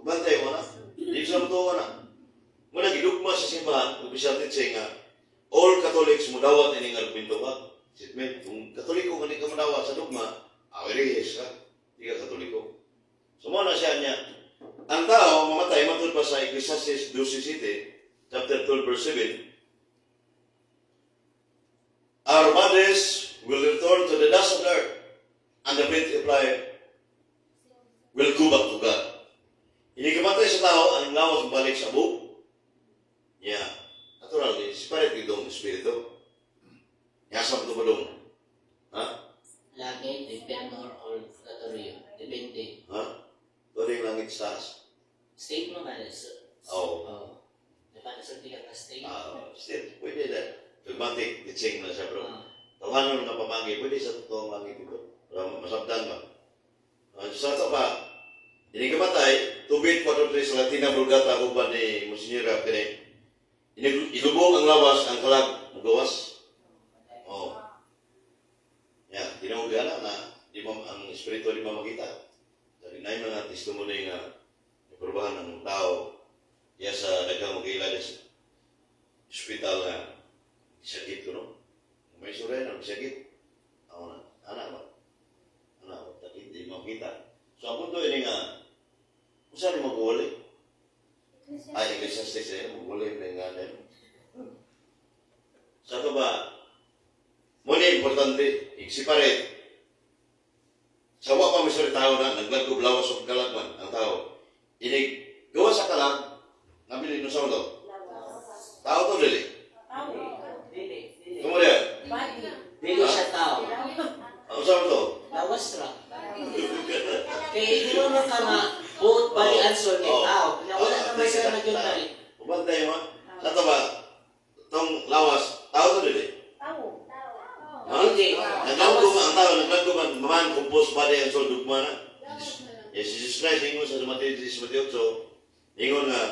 Bantay mo na. Di sa mo na. Muna gidugma sa simbahan, official teaching nga, all Catholics mudawat ining argumento ba? Statement, kung Katoliko ka di ka mudawat sa dugma, awirihis ka, di ka Katoliko. So mo na siya niya, ang tao mamatay matud pa sa Ecclesiastes 12:7, chapter 12 verse 7, "Our bodies will return to the dust of the earth, and the breath of life will go back to God." Hindi kamatay sa tao, ang lawas balik sa buk. Yeah. Natural, separate itong espiritu. Yasa mo ba dong? Ha? Langit, impiyerno, or purgatorio. Depende. Ha? Ito yung langit sa taas. State mo nga. Oo. Oh. Diba, nasulti ka nga state? Ah, still, pwede na. Dogmatic teaching na siya, bro. Ah. Tawanan nga pamagi, pwede sa totoong langit ito. Para masabdan ba? Sa ito pa, ini kamatay, tubig 4 sa Latina Vulgata uban ni Monsignor Rapine. Ilubong ang lawas, ang kalag, mugawas. Oh. Yeah, tinuod na na di mo ang espiritu di mo makita. Dali na yung mga testimony nga iprubahan ng tao iya sa daghang mag-ila sa ospital nga sakit ko, no? May suray na sakit. Ako na, anak ba? Anak ba? Takit, di mo makita. So, ang punto ini nga, kung saan mo maguli? Ay, Ecclesiastes eh, maguli na nga na. Sa ito ba, muna importante, i-separate. Sa wa pa misuri tao na, naglagob lawas o kalagman ang tao. Inig, gawa sa kalag, nabili no sa to. Tao to dili. Tao. Dili, dili. Kumo diya? Body. Dili siya tao. Ang sa to? Lawas ra. Kay ingon man ka nga both body and soul kay tao. Na wala naman sila nagyuntay. Uban tayo ma. Sa to ba, tong lawas, tao to dili. Tao. Ha? Dili. Naglago man ang tao, naglago man, man, compose body and soul, dugma na. Yes, Jesus Christ, ingon sa Mateo 18, ingon nga,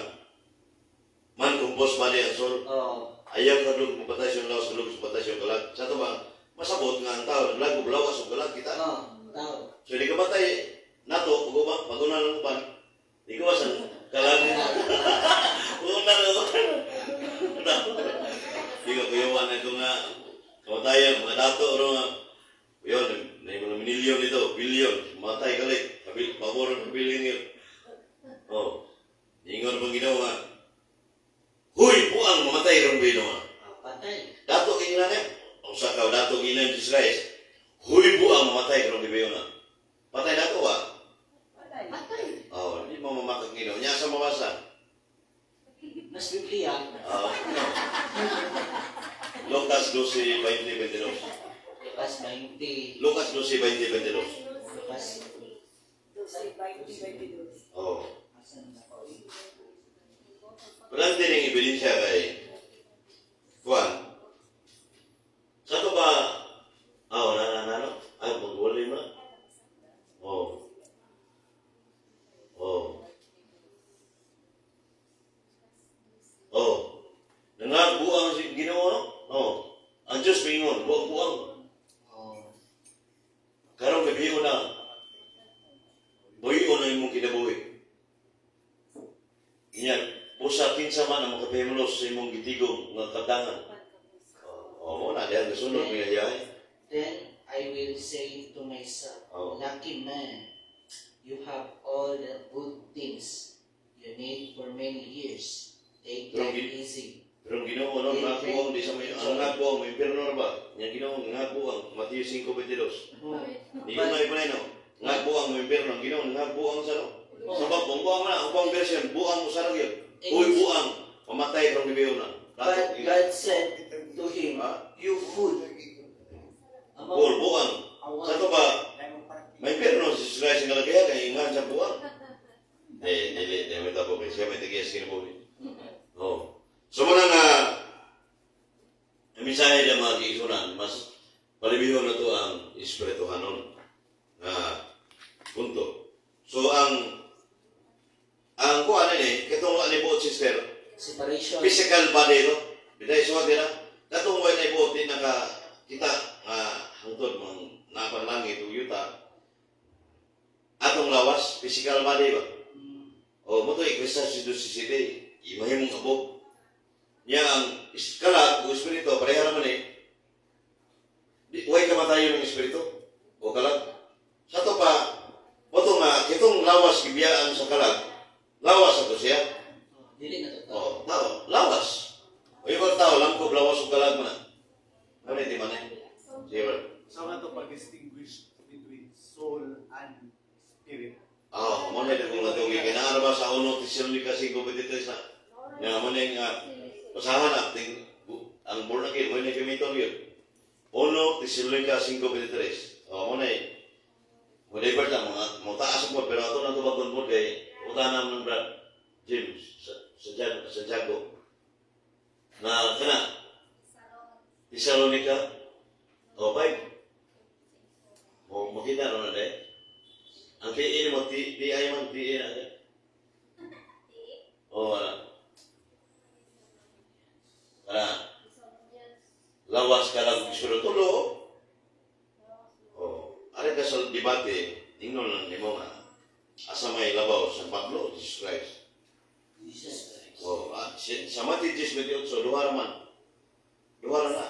man compose body and soul, Oh. ayaw ka dug mapatay siyang lawas, dug mapatay siyang kalag. Sa ito ba, masabot nga ang tao, naglago lawas o kalag kita. Oh, tao. So, di ka matay nato, pag-uba, pag-una ng upan, di ka wasan, kalag. Una ng upan. Di ka kuyawan na ito nga, kamatayan, mga dato, ano nga, yun, na mga milyon nito, bilyon, matay kalit, kabil, pabor ng kabilin yun. Oh, ingon pang ginawa nga, "Huy, buang mamatay ron bino nga." Ah, patay. Dato kay na niya. Ang sakaw, dato kay na Jesus Christ. Huy, buang mamatay ron bino nga. Patay dato ah. Patay. Oh, hindi mo mamakag Ginoo. Nya sa mabasa. Mas Biblia. Oh, no. Lucas 12:20-22. Lucas 20. Lucas 12:20-22. Lucas. 12, 20, 22. Oh. Walang din ang ebidensya kay Juan. Sa to ba, ah, wala na na, no? Ay, magwali mo na. Oh. Oh. Oh. Nangagbuang si Ginoo, no? Oh. Ang Diyos mingon, buang-buang. Oh. Karong gabi na, buhion na imong kinabuhi. Iyan, usa kinsa man ang makapahimulos sa imong gitigom nga kadangan. Oh, mo na diyan kasunod may ayay. Then I will say to myself, Oh. "Lucky man, you have all the good things you need for many years. Take life easy." Pero ang Ginoo no, nagbuang di sa may ang nagbuang may impierno na ba? Nya Ginoo nagbuang Mateo 5:22. Oh. Di ko na ipanay no. Nagbuang may impierno ang Ginoo nagbuang sa no. Sa ba buang na ang buang version buang usa ra gyud. Uy buang mamatay rong gibiyon na. But God said to him, Ha? "You fool." Buol buang. Sa to ba may impierno si Christ nga lagay kay ingan sa buang. Eh dili di mo tapo kay siya may tigis kinabuhi. Oh. So muna nga ang mensahe ng mga kiisunan, mas palibihon na to ang espirituhanon na punto. So ang kuan ni katong wala ni buot, sister, Separation. Physical body no. Biday suwat nila. Katong wala ni buot di naka kita nga hangtod mang napan langit ug yuta. Atong lawas, physical body ba? O mo to Ecclesiastes 12:7, imahimong abog. Niya ang kalag ug espiritu pareha naman eh. Di way kamatayon ng espiritu o kalag. Sa to pa, mo to nga kitong lawas gibiyaan sa kalag, lawas ato siya. Oh, dili na to tao. O, tao, lawas. O yung tao, langkob lawas ug kalag man na. Ano di man eh? Sige ba? So nga to pag-distinguish between soul and spirit. Ah, mo na kung natugi kay naa ba sa 1 Tesalonica 5:23 na. Nga mo na nga basahan na ting ang born again mo na gamiton yun. 1 Tesalonica 5:23. Oh, mo na eh. Mo divert lang mga mo taas po pero ato na tubagon po kay utanan ng Brad James sa Jago. Na kana Tesalonica o 5. Mo makita ro na de. Ang TE mo, T, TI man, TE na. Oo, wala. Wala. Lawas ka lang gusto tulo. Oh. ka sa debate, ingnon lang nimo nga asa may labaw, San Pablo, Jesus Christ. Jesus Christ. Oh, sa Matthew 10:28, duha ra man. Duha ra na.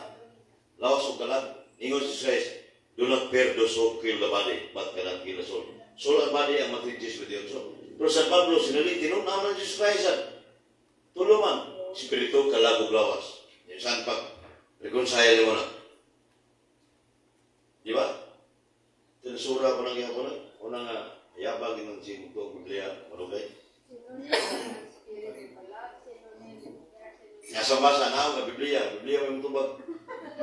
Lawas ug kalag. Ingon si Jesus Christ, "Do not fear those who kill the body, but cannot kill the soul." Soul and body ang Matthew 10:28. Pero San Pablo, sinali, tinunaw man Jesus Christ. Ah. Tulo man, espiritu, kalag ug lawas. Yung saan pag reconcile mo na. Di ba? Tinsura ko nang gihapon na. Una nga, yabag ng simugtong Biblia, malugay. Nasa basa na nga Biblia, Biblia may mutubag.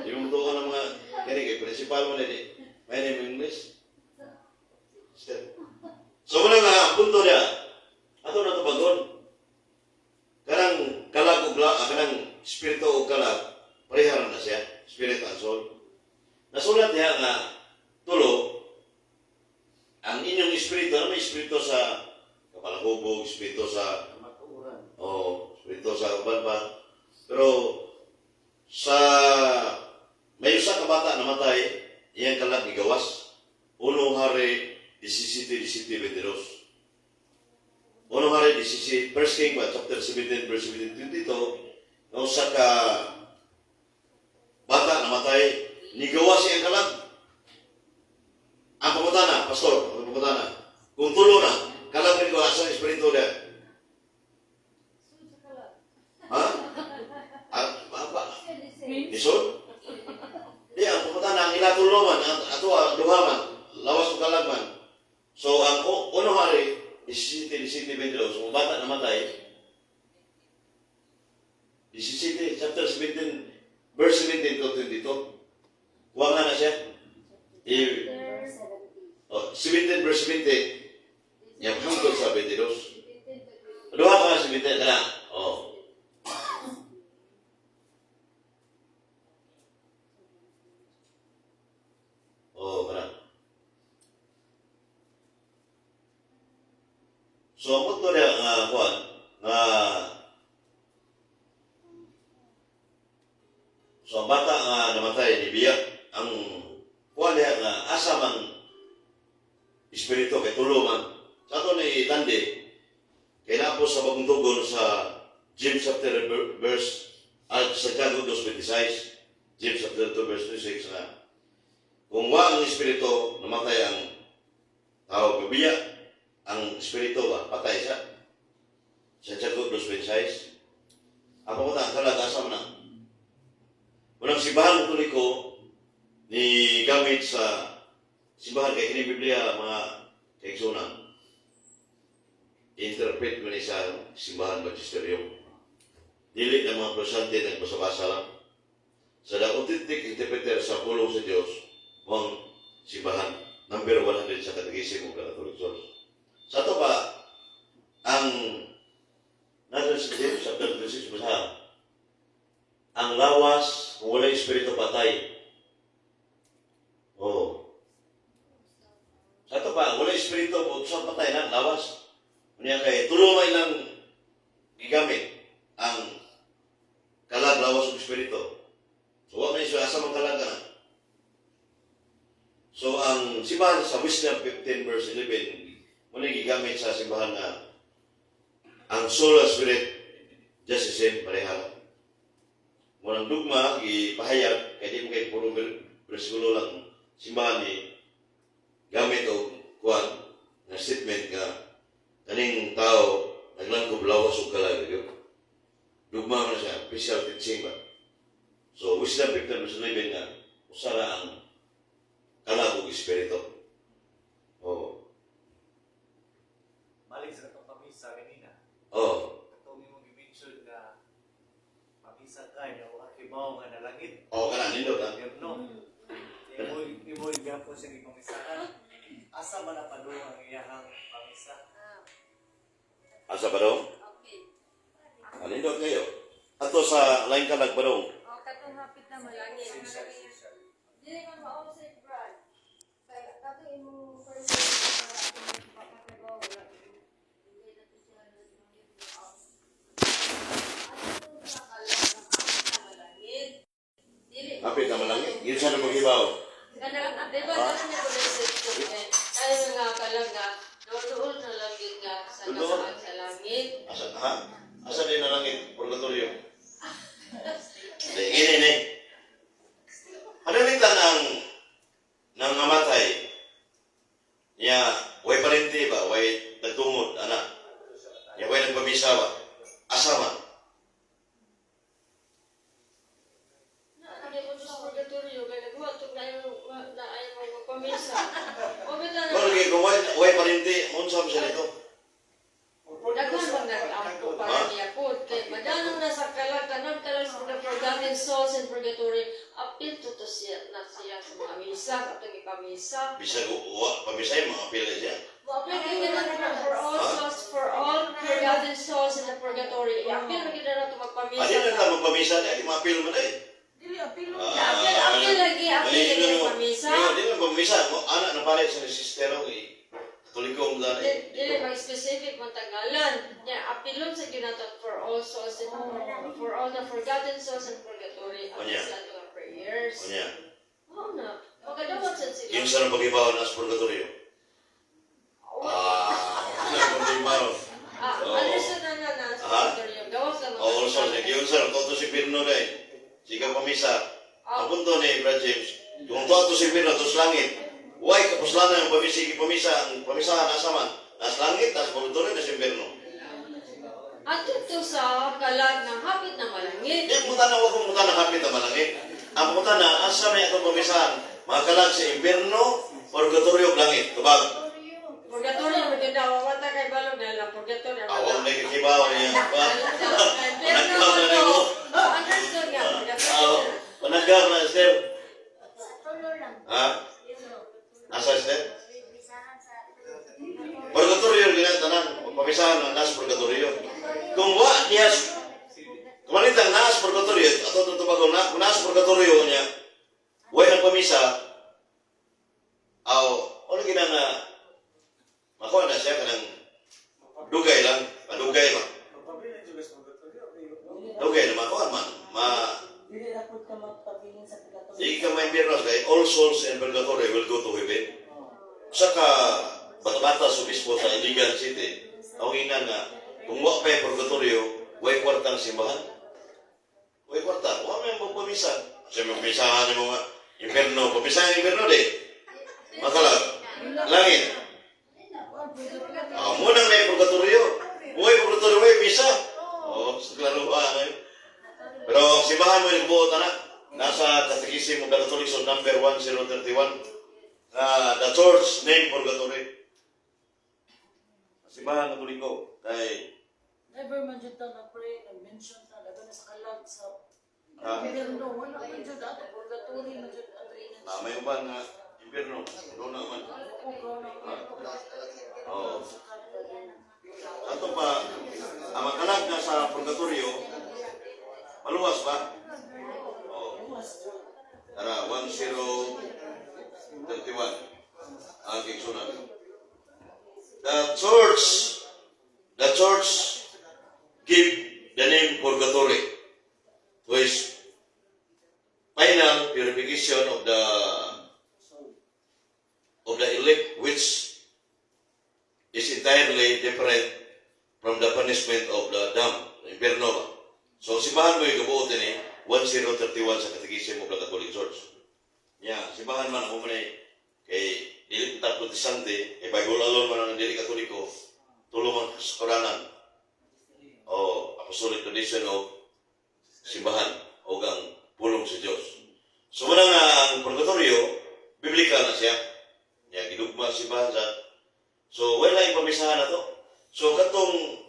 Di mo mutuon ang mga kani kay principal mo dili. May name English. Step. So muna nga ang punto niya. Ato na tubagon. Kanang kalag ug kanang espiritu ug kalag pareha ra na siya, spirit and soul. Nasulat niya nga tulo ang inyong espiritu, ano may espiritu sa kapalahubog, espiritu sa Kamatuoran. O, espiritu sa uban pa. Pero sa may usa ka bata namatay, iyang kalag gigawas. Unong Hari 17, 17, 22. Unong Hari 17, First King ba, chapter 17, verse 17, 22, nga usa ka bata namatay, nigawas iyang kalag. Ang pangutana, pastor, ang pangutana, kung tulo na, kalag ni ko asa ang espiritu niya. Ha? Ah, ba? Lisod? Di, ang pumunta na, ang ilatulo man, ang ato, ang duha man, lawas o kalag man. So, ang unong hari, 17, 17, 22, so, ang bata namatay, 17, chapter 17, verse 17 to 22. Kuha nga na siya. Oh, 17 verse 20, yung hangtod sa 22. Duha ka nga 17, kana. Oh. Oh, kana. So, ang punto niya nga, kuwan, nga, so ang bata nga namatay ni Biya, ang kuwan niya nga, asa man espiritu kay tulo man. Sa ato ni Tandi, kay po sa bagong tugon sa James chapter verse, at sa Tiago 2:26, James chapter 2 verse 26 na, kung wa ang espiritu, namatay ang tao gabiya, ang espiritu ba, patay siya. Sa Tiago 2:26, ang pamunta, ang kalag, asa man na. Unang simbahan Katoliko ni gamit sa simbahan kay kini Biblia mga kaigsunan. Interpret mo ni sa simbahan magisterium. Dili na mga protestante nagbasa-basa lang. Sa the authentic interpreter sa pulong sa Dios, ang simbahan number 100 sa Catechism of the Catholic Church. Sa ito ba, ang nasa sa James chapter 26, basa, ang lawas, kung wala espiritu, patay. Oh. Sa ito pa, wala espiritu, sa patay na, lawas. Unya kay tulo may lang gigamit ang kalag, lawas ug espiritu. So, wa man siya asa man kalag na. So, ang simbahan sa Wisdom 15 verse 11, muna gigamit sa simbahan nga ang soul and spirit just the same, pareha lang. Munang dugma, gipahayag, kaya di mo kay puro bersikulo lang simbahan ni gamit og kuan na statement nga kaning tao naglangkob lawas ug kalag gyud. Dugma man siya, official teaching ba. So Wisdom 15 verse 11 nga usa ra ang kalag ug espiritu. Oh. Balik sa katong pamisa kanina. Oh. Katong imong gi-mention nga pamisa ka niya wa kibaw nga nalangit. Oh, kana nindot ha. Impyerno. Imo imo gyapon siyang gipamisahan. Asa man na padung ang iyahang pamisa? Asa ba daw? Okay. Ah, nindot kayo. Ato sa laing kalag ba daw? O, katong hapit na malangit. Social, social. Dili man mao sa Brad. Kay kato imong first na pagkatrabaho wala. Hindi na to sila nag-out. Ano sa kalag ang hapit na malangit? Dili. Hapit na malangit. Yun siya na maghibaw. Kanang, di ba, dala niya ko message ko? Pamisa. O bitaw Kung na. lagi kung way parinti, unsa man siya nito? Daghan man nag-ampo para Ha? niya po. Kay madanong na sa kalag, kanang kalag sa mga forgotten souls in purgatory, apil to siya na siya sa mga misa, atong ipamisa. Bisag wa pamisay mga apil siya. Mo-apil gyud na for all souls, for all forgotten souls in the purgatory. I-apil na gyud na nato magpamisa. Adi na ta magpamisa di maapil man eh. Dili, apilo. Apil, apil lagi, apil lagi ang pamisa. Di na pamisa mo ana na palit sa sister og Katoliko mo dali. Dili mag-specific man tagalan. Nya apilon sa gyud nato for all souls in for all the forgotten souls in purgatory. Apil Unya. sa ato nga prayers. Unya. Oo na. Makadawat sad sila. Yun sa pag-ibaw na sa purgatorio. Ah, ano pag-ibaw? Ah, Oo. understood na na na sa Ah? purgatorio. Gawas lang. Oh, also, sige, yun sir, toto si Pirno dahil. Sige pamisa. Ah. Ang punto ni Brad James, kung toto si Pirno, tos langit, why kapuslanan ang pamisa, pamisa, ang pamisahan asa man? Nas langit, nas purgatorio, nas impierno. Adto to sa kalag ng hapit na malangit. Di ang na, huwag kong punta na kapit na malangit. Ang punta na, asa may atong pamisahan? Mga kalag sa impierno, purgatorio, langit. Tubag. Purgatorio mo gyud na wala kay balog na lang purgatorio. Awang na kakibaw niya. Ba? Pero Panagkaw na nimo. understood nga purgatorio. Oo. Panagkaw na, Esther. Sa tulo lang. Ha? Asa, Esther? Bisahan sa Purgatorio ginatanan, pamisahan ang nasa purgatorio. Kung wa niya, kumalitang nasa purgatorio, ato itong tubago na, kung nasa purgatorio niya, wa ng pamisa, aw, ano gina nga, makuha na siya kanang dugay lang, padugay ba? Magpabilin juga sa purgatorio. Dugay na makuha man, ma, Dili na pud ka magpabilin sa purgatory. di ka maimbirnos kay all souls in purgatory will go to heaven. Sa ka bata-bata sa obispo sa Iligan City, ang ina nga, kung wa pa yung purgatorio, way kwarta ang simbahan. Way kwarta, wa may magpamisa. Sa mga pamisahan ng mga impierno, pamisahan ng impierno di. Makalag, langit. Ah, munang may purgatorio. Way purgatorio, way misa. Oh, sa klaruan. Eh. Pero ang simbahan mo yung buot, anak. Nasa Catechism of the Catholics of number 1031 na the church name purgatory. Simbahan Katoliko kay Never man jud ta na pray, na mention ta labi na sa kalag sa Ah. impierno. Wala man jud ato purgatory man jud ato ina. Na may uban nga impierno doon naman. Oo. Ato pa ang makalag na sa purgatorio maluwas ba? Oo. Tara 1031 ang kigsunan. The church give the name purgatory to his final purification of the elect, which is entirely different from the punishment of the damned, impierno ba? So, simbahan mo yung kabuot ni 1031 sa Catechism of the Catholic Church. Ya, simbahan man ako man eh, kay dili ta protestante, kay Bible alone man ang dili Katoliko, tulo man sa Koranan o apostolic tradition o simbahan o ang pulong sa Dios. So muna nga ang purgatorio, biblical na siya. Ya, gidugma ang simbahan sa. So wala yung pamisahan na to. So katong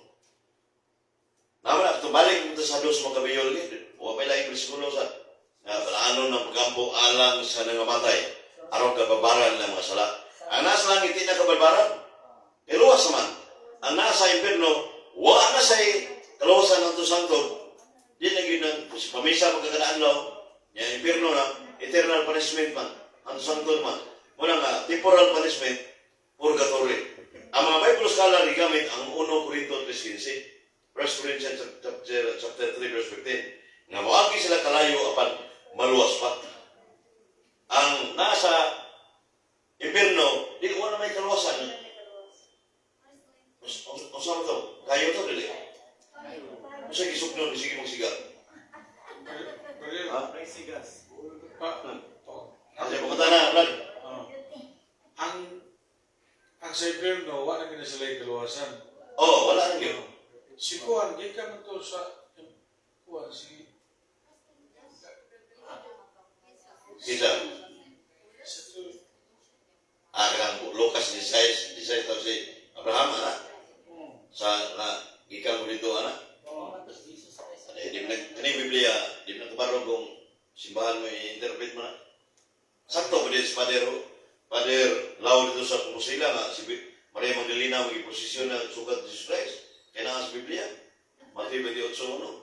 naman na, katong balik mo sa dos mga kabiyol, wa pa yung bersikulo sa nga balaanon ng pagkampo alang sa nangamatay aron kababaran ng mga sala. Ang nasa langit di na kabarbaran. Kay luwas naman. Ang nasa impierno, wa na sa kaluwasan ng sangtod. Di na gyud ang pamisa pagkakadaan law, ya impierno na eternal punishment man, ang sangtod man. Muna nga temporal punishment, purgatory. Ang mga Bible scholar gigamit ang 1 Corinto 3:15, 1 Corinthians chapter 3 verse 15, nga moagi sila kalayo apan maluwas pa. Ang nasa impierno, di ko na may kaluwasan. Unsa man to? Kayo to dili. Unsa gisugnon sige mong siga? Brother, Ha? May sigas. pa, to, Kasi pumunta na, Brad. Oh. Ang sa impierno, wala na sila yung kaluwasan. Oh, wala na gyud. Si Kuan, gikan man to sa Kuan, si Kita. sa to, Kanang Lucas 16, 16 tawag si Abraham, ana. Sa na gikan mo dito, ana. Oh. Jesus Christ. Ano, di mo nag kaning Biblia, di mo nagkabarong kung simbahan mo i-interpret mo na. Sakto mo din si Pader, Pader Lau dito sa Compostela nga, si Maria Magdalena ang posisyon ng sugat ni Jesus Christ. Kaya na nga sa Biblia, Matthew 28:1.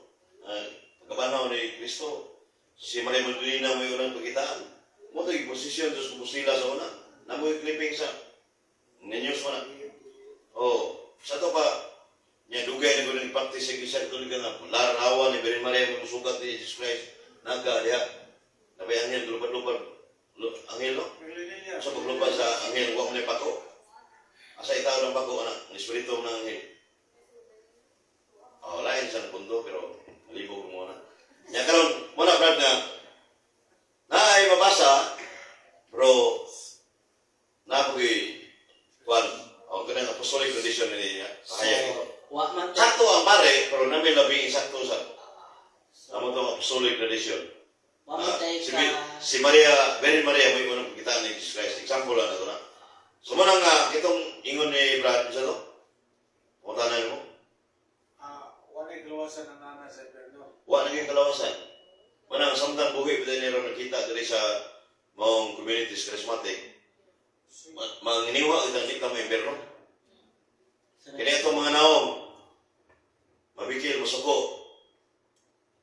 Pagkabanaw ni Kristo, si Maria Magdalena may unang pagkitaan. Mo ito posisyon sa Compostela sa una. Namoy clipping sa news mo na. Oh, sa to pa, niya dugay na gud practice sa Iglesia Katolika nga larawan ni Virgin Maria mo sugat ni Jesus Christ naga diha nabay anghel lupad-lupad. Anghel, no, Naglilinya. sa paglupad sa anghel, wa mo ni pako, asa itaw ng pako ana ang espiritu ng anghel. Oh, lain sa punto, pero malibog mo na nya karon mo na, Brad, nga naay mabasa, pero napogi kuan o kanang apostolic tradition ni niya. So, Kaya wa man tay sakto ang pare, pero namin labi sakto sa amo tong apostolic tradition. wa man Ah, tay si, ka si Maria, Virgin Maria, may unang pagkitaan ni Jesus Christ. Example lang na to na. So mo na nga, kitong ingon ni Brad, sa to? Kung mo? Ah, wala kalawasan ang nana sa impyerno. Wa na yung kalawasan. Manang samtang buhi pa nila nakita diri sa maong communities charismatic. Manginiwa kita kita mo impyerno. Kini itong mga naong, mabikil, masuko.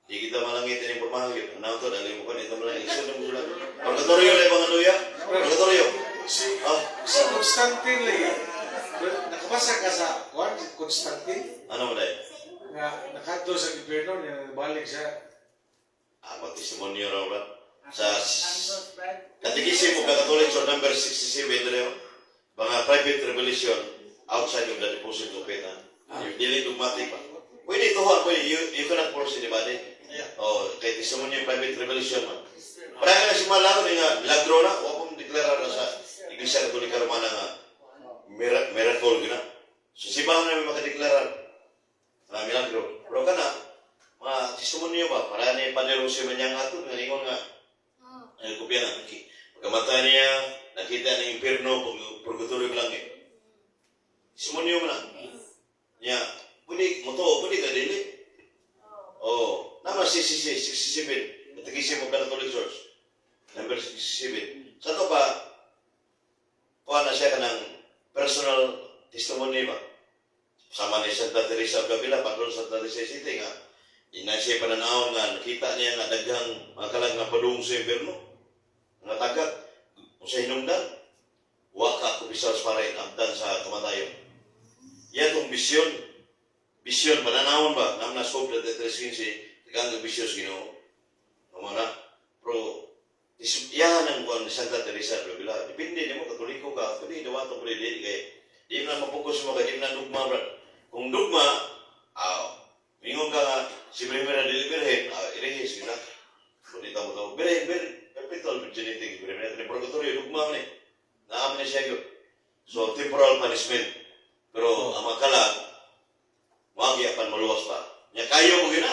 Di kita malangit ini pormahan yun. Ano to, dali mo ka, ito malangit. Isun mo sila. Purgatorio na yung mga luya. Purgatorio. Si Ah, si Constantine lagi. Nakabasa ka sa kuan si Constantine ano mo dahil? nga nakadto sa impyerno niya balik siya. Ah, testimonyo raw ba? Sa Santos, Brad. Catechism of the Catholic Church number 67 rin, mga private revelation outside of the deposit of faith. Ha? Yung dili dogmatic pa. Pwede ito ha, pwede. You cannot force anybody. Yeah. Oh, kay testimonyo yung private revelation man. Parang nga si Malaro ni nga, milagro na, wa pong deklara na sa Iglesia Katolika Romana nga miracle gina. So simbahan na may makadeklara na milagro. Pero kana, mga testimonyo ba, para ni Padre Jose Manyang ato, nga ningon nga, ay kopya na, pagkamatay niya, nakita ng impierno, purgatorio lang eh. Testimonyo mo na. Niya, pwede, mo to, pwede ka dili. Oh, nama CCC 67, Catechism of the Catholic Church. Number 67. Sa to pa, kuha na siya ka ng personal testimony ba? Sama ni Santa Teresa of Avila, patron Santa Teresa City nga, ina siya pananaw nga, nakita niya nga daghang mga kalag nga padung sa impyerno. Nga tagak, kung sa hinungdan, waka kupisal sa paray, abdan sa kamatayon. Yan tong bisyon, bisyon, pananawon ba? Nam na scope na 3:15, tagang ang bisyon sa Ginoo. Amo na. Pero, iyahan ang kuan ni Santa Teresa de Avila. Depende nimo, Katoliko ka, pwede dawato, pwede dili kay di mo na mapokus mo kay di mo na dugma, brad. Kung dugma, mingon ka nga si Primera dili birhen, irehis kita. Pwede ta mo to. Birhen, birhen, perpetual virginity Primera ni purgatorio dugma man ni. Naam ni siya yun. So temporal punishment. Pero ang mga kalag, wag pan maluwas pa. Nya kayo mo gina.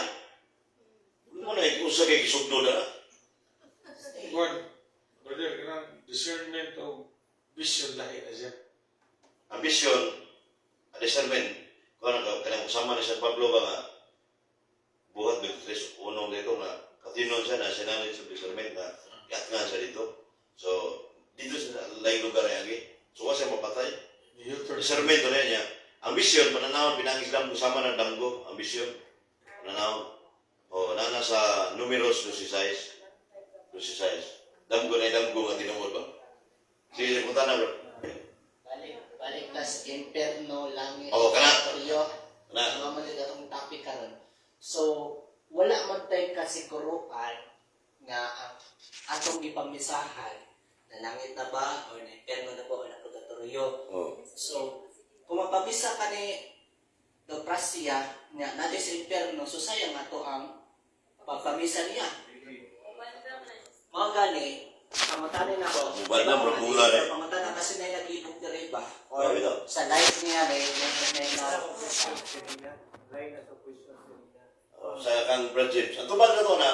Mo na usa kay gisugdo na. Kuan, brother, kanang discernment o vision lahi na siya. Ambisyon, discernment, kung ano, kanang sama ni San Pablo ba nga, buhat 23:1 dito nga, katinon siya na, siya knowledge of discernment na, iatngan siya dito. So, dito sa laing lugar ay agi. So, wa siya mapatay. U-turn. Discernment na niya. Ambisyon, pananawon, pinangislam ko sama ng damgo, ambisyon, pananawon. O, nana sa numeros 16, 16. Damgo na damgo nga tinuod ba? Sige, punta na, bro. Balik balik ta sa impyerno, langit, Oo, kana. purgatorio. Na, Mga man gud atong topic karon. So, wala man tay kasiguruan nga ang atong gipamisahan na langit na ba or na impyerno na ba or na purgatorio. Oh. So, kung mapamisa ka ni Doprasia nga natin sa impyerno, so sayang ato ang pagpamisa niya. Mga gani, pangutanin ako. Mubad na, murag hula na eh. Pangutanan kasi na nag-ibog diri ba? Or Oh, bitaw. sa live niya, may na, Kanina, lain na sa question kanina. Oh, sa kang Brad James. Ang tubag na to na,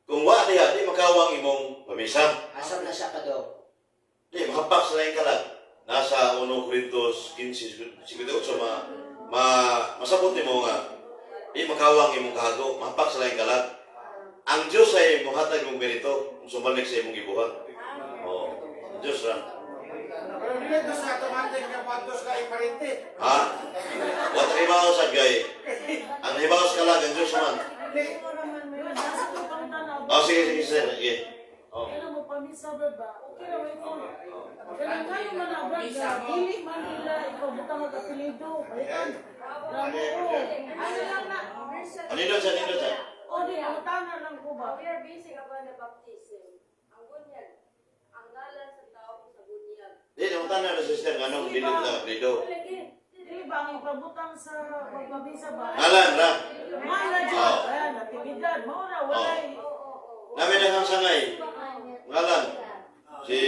kung wa diha, di makawang imong pamisa. Asam na siya pa daw. Di, mahapak sa laing kalag. Nasa 1 Corinthos 15:58, ma masabot nimo nga di makawang imong kahago, mahapak sa laing kalag. Ang Diyos ay mohatag imong merito kung sumalik sa imong gibuhat. Oh, ang Diyos ra. Pero dili to sa automatic nga patos ka iparente. Ha? Wa ta hibaw sa gay. Ang hibaw sa kalag ang Diyos man. Di. Brad, nasa ko pangutana. Oh, sige, sige, sir. Sige. Oh. Kailan mo pamisa, Brad, ba? Okay na, wait ko. Kailan kayo man na, Brad, na dili man nila ipabutang ang apelyido. Balikan. Grabe ko. Ano lang na? Anino siya, anino siya? O, di, pangutana lang ko ba? We are basing upon the baptism. Ang bunyag. Ang ngalan sa tao sa bunyag. Di, namuntan na sister nga nung dili na apelyido. Di ba ang ipabutang sa pagpamisa ba? Ngalan ra. Ngalan dyan. Oo. Ayan, natividad. Maura, walay. Namin na kang sangay. Ngalan. Si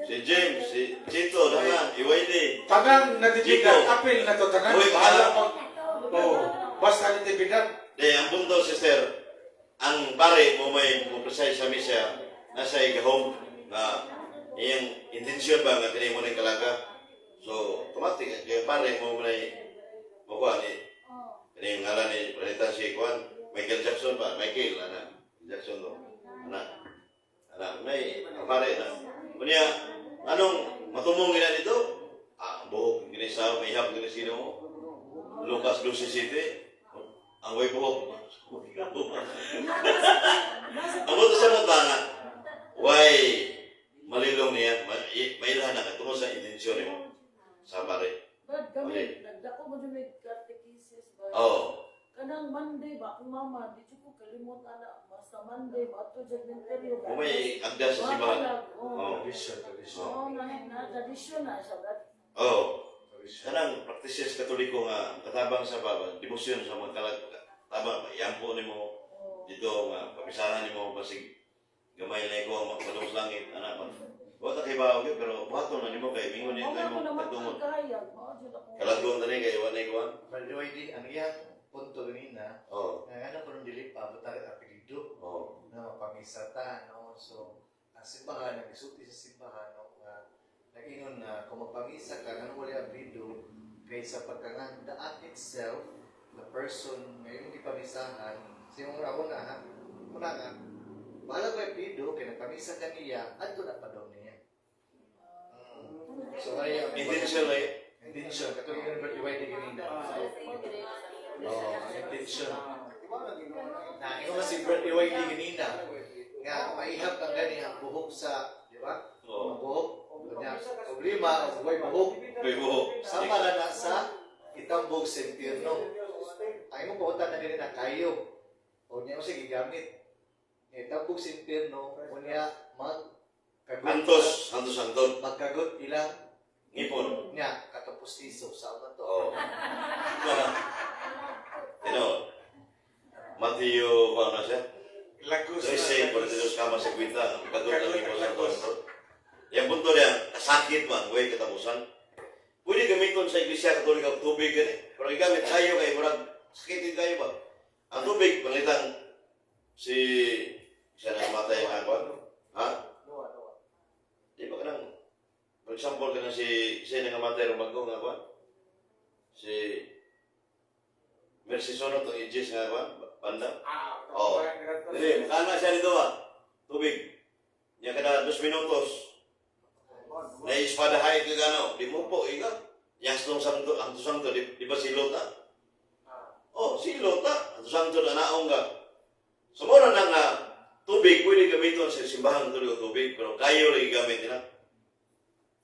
si James, si Chito, Dangan, Iwaili. Tanan natividad, Chico. apil na to tanan. Uy, bahala. Oh, basta natividad. Di, ang punto, sister, ang pare mo may mo precise sa misa, nasa igahom na iyang intensyon ba nga kini mo ng kalaga. So, automatic, kaya pare mo may makuha ni kini yung ngalan ni Pranita si Juan, Michael Jackson ba? Michael, ana. Jackson to. Ana. Ana, may ang pare na. Kunya, anong matumong gina dito? Ah, ang buhok gini sa may ihap gini sino mo. Lucas Lucy City. Ang way buhok. Ang buto sa mga nga, why malilong niya, mailhan na ka, tungkol sa intensyon mo. Sa pare. Brad, kami, Okay. nagdako mo dyan may catechesis ba? Oo. Kanang Monday ba, akong mama, di ko kalimot ana, basta Monday ba, ato dyan menteryo. Kung may agda sa simbahan. Oo, Oo. Tradisyon, tradisyon. oh, na, na, tradisyon na siya, Brad. Oo. Tradisyon. Kanang practices Katoliko nga katabang sa baba, debosyon sa mga kalag, tabang, yampo nimo Oo. dito nga pamisahan nimo basig gamay na ikaw ang magpadung sa langit ana man. Wa ta kay bawo gyud, pero buhaton na nimo kay mingon nito Mao na ko imong naman kadtungon. ang kahayag, mao jud ako. Kalagon tani kay wa na ikuan. By the ang iyang punto ganina, Oo. nga ano kung dili pa, butang ang apelyido Oo. na mapamisa ta, no? So, ang simbahan, nagsulti sa simbahan, no? Nga, nag-ingon na, kung magpamisa ka, nga wala apelyido, kaysa pagkangan, the act itself, the person nga imong gipamisahan, sa imong ako na ha, una nga, bahala ko apelyido, kay nagpamisa ka niya, adto na pa daw niya. So, ay, ang Intention na Intention. Katong yung iway di ganina. Oh, intention. Na, ikaw si Brad iway di ganina. Nga, maihap ang gani ang buhok sa, di ba? Oo. Ang buhok. Kanya, problema, ang buhay buhok. May buhok. Sama ra na sa itambog sa impyerno. Ang imong pauntan na ganina, kayo. O niya mo siya gigamit. Nga itambog sa impyerno, unya mag Antos, antos anton. Magkagot ilang Ngipon. niya katapos iso sa man to. Oo. Tino. Mateo, kuan na siya? Lagos. 13, 42 kama sa kwenta. Ang kagot ng ngipon sa anton. Yang punto niya, kasakit man, way katapusan. Pwede gamiton sa Iglesia Katolika ang tubig gani. Pero gigamit kayo kay murag sakit din kayo ba? Ang tubig pangitang si siya na matay ang ako. Ha? Noa, noa. Di ba kanang for example kanang si siya na nga matay ro bago nga ba? Si Mercy Sono to Aegis nga ba? Banda. Ah, Oo. Dili, makana siya dito ah. Tubig. Niya kada 2 minutos. Na espada hay ka gano, di mo po ika. Yas tong sangto, ang sangto di, di ba silot ah? Oh, silot ah. Ang sangto na naong ka. So mura na nga tubig pwede gamiton sa simbahan tuloy o tubig, pero kayo lagi gamit nila.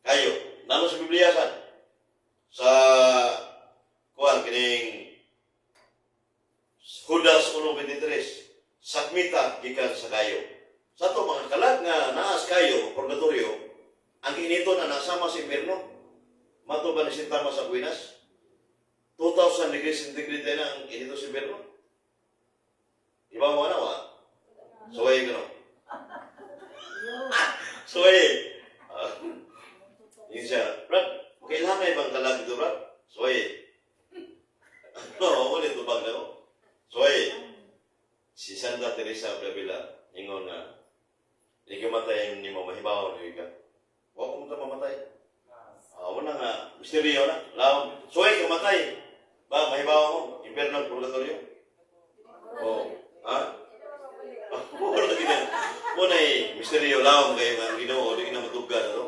Kayo. Nano sa Biblia sa sa kuan kining Judas 1:23, sakmita gikan sa kayo. Sa ato mga kalag nga naas kayo, purgatorio, ang inito na nasama sa impierno. Mato ba ni Sinta Thomas Aquinas? 2,000 degrees centigrade na ang inito sa impierno. Iba mo na wa? Suway ka no? Suway. Ah, yun siya. Brad, kailangan na ibang kalag dito, Brad. Suway. Oo, ulit tubag na ko. Suway. Si Santa Teresa of Avila, ingon na, ikamatay ni mo, mahibaw ni ka. Misteryo na. Laom. Suway kamatay. Ba, mahibaw mo. Impierno, purgatorio. Oh. Ha? Wala gina. Mo na eh, misteryo laom kay nga Ginoo di na matuga na to.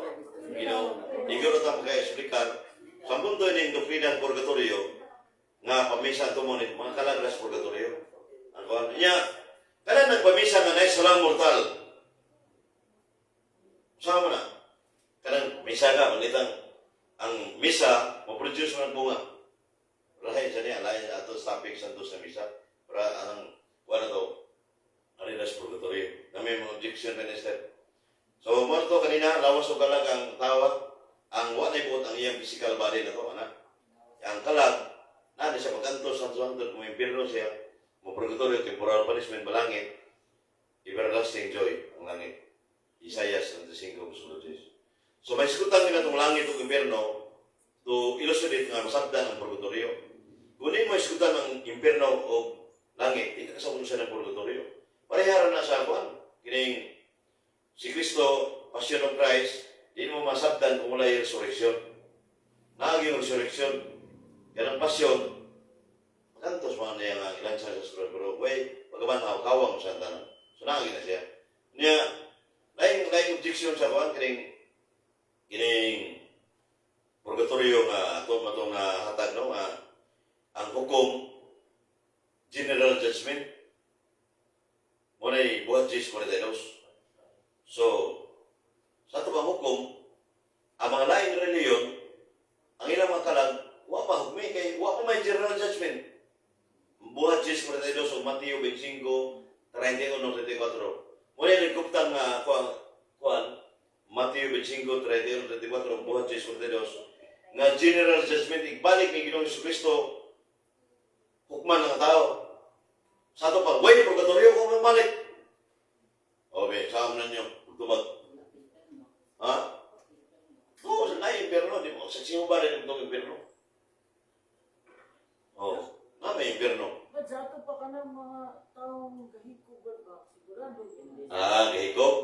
Ginoo. Igoro ta mo kay explicar. Sa punto ini doktrina ng purgatorio nga pamisa to mo ni mga kalagras purgatorio. Ang kuan niya kada nagpamisa nga naay salang mortal. Sama na. Kanang misa ka manitang ang misa mo produce man bunga. Lahi sa niya, lahi ato sa topic sa sa misa. Para ang kuan na to, Arinas Purgatorio. Na may mga objection, Minister. So, mo to kanina, lawas o kalag ang tawa, ang wa na ibuot ang iyang physical body na to, anak. Ang kalag, na na siya maganto sa tuwantod, kung impirno siya, mo purgatorio, temporal punishment, malangit, everlasting joy, ang langit. Isaiah 75, verse 10. So, may iskutan nila itong langit o impirno to illustrate nga masabdan ang purgatorio. Kung di mo iskutan ang impirno o langit, di ka kasabon siya ng purgatorio. Parehara na sa kuan. Kining si Kristo, Passion of Christ, di mo masabdan kung wala yung resurrection. Naagi yung resurrection. Yan ang passion. Makantos mga niya nga ilan sa krus. Pero, way, pagkabanhaw, kawang sa tanan. So, naagi na siya. Niya, laing, laing objection sa kuan, kining, kining purgatorio nga ato matong nga hatag no nga ang hukom general judgment mo na buhat Diyos mo na. So, sa ato bang hukom, ang mga laing reliyon, ang ilang mga kalag, wa pa hukmi kay wa pa may general judgment. Buhat Diyos mo na o Mateo 25, 31, 34. Mo na nagkuptang nga kuan, kuan Mateo 25, 31, 34, buhat Diyos mo na nga general judgment, igbalik ni Ginoong Kristo, hukman ng tao. Sa ato pa, way, purgatorio ko balik. O, be, saan na ninyo? Tubag. Ha? Oo, sa na impyerno. Di mo, sa sino ba rin itong impyerno? Oo, na may impyerno. But sa ato pa ka ng mga taong gahikob ba? Sigurado. Ah, gahikob.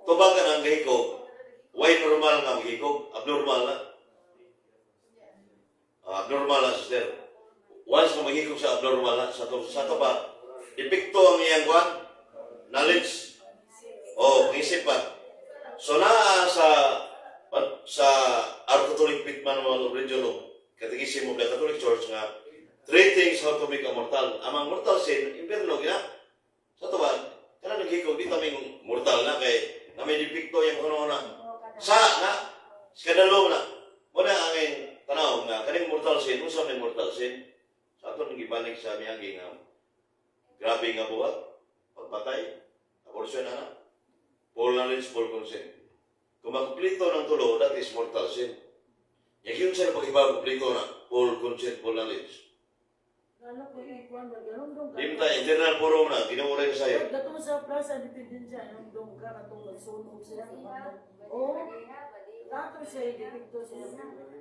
Tubag ka ng gahikob. Why normal nga gahikob? Abnormal na. Ah, abnormal na, sister. Once na maghikog sa abnormal na, sa to pa, epekto ang iyang kuan, knowledge, o, pangisip pa. So, naa sa our Catholic Faith Manual of Religion of Catechism of the Catholic Church nga, three things how to make a mortal. Amang mortal sin, impierno, gina. Sa to ba, kanang naghikog, di taming mortal na kay na may depekto yung kuno na. Sa na, skandalo na. Muna ang tanaw nga, kaning mortal sin, unsa may mortal sin? Sa ato nang gibanig sa miyagi nga, grabe nga buhat, pagpatay, abortion na na, full knowledge, full consent. Kung makumplito ng tulo, that is mortal sin. Yang yun sa pag-iba, kumplito na, full consent, full knowledge. Lalo ko yung ikuan ba? Ganun dong ka. Di mo tayo, internal forum na, ginawa rin sa'yo. Gatong sa Plaza Independencia, yung dong ka, katong nagsunog siya. Oo. Dato siya, depekto siya.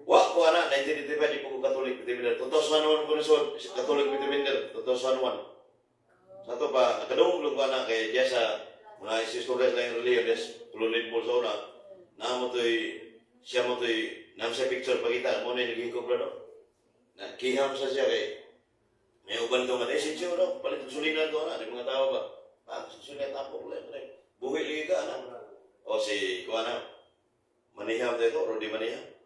Wa ko ana, 1985, di po ko Catholic Defender. 2001 ko nisod, Catholic Defender, 2001. Sa to pa, nakadungog ko ana kay diya sa mga istorya sa lang reliyon, des kulunid mo sa una, na mo to'y, siya mo to'y, nam sa picture pakita, mo na yung naghikog na no. Na, kiham sa siya kay, may uban to nga, eh, sinsyo no, palit ang sulinan to ana, di mga tao ba? Ah, sulinan tapok lang, pre. Buhi lagi ka, ana. O si, kuha na, maniham dito, Rodi Maniham.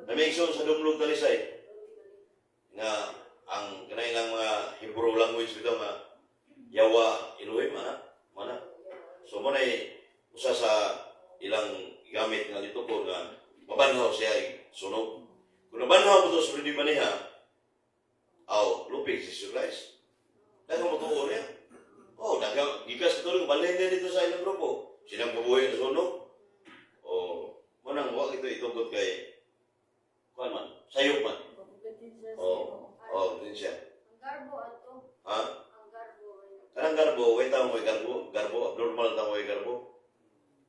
Na may igsoon sa Dumlog Talisay nga ang kanailang mga Hebrew language bitaw nga Yawa Elohim ana mana. So mo nay usa sa ilang gamit nga litukod nga mabanhaw siya sunog. Kung nabanhaw mo to sa Rodi Maniha, aw lupig si Jesus Christ. Daghang mo niya. Oh, daghang gikas katulong balhin niya dito sa ilang grupo. Silang mabuhay sa sunog. Oh, mo nang wa ito itugot kay kuan man, sayop man. Papugatin siya sa Oo. Oh, din siya. Ang garbo ato. Ha? Ang garbo. Kanang garbo, way tao mo garbo, garbo abnormal ta mo garbo.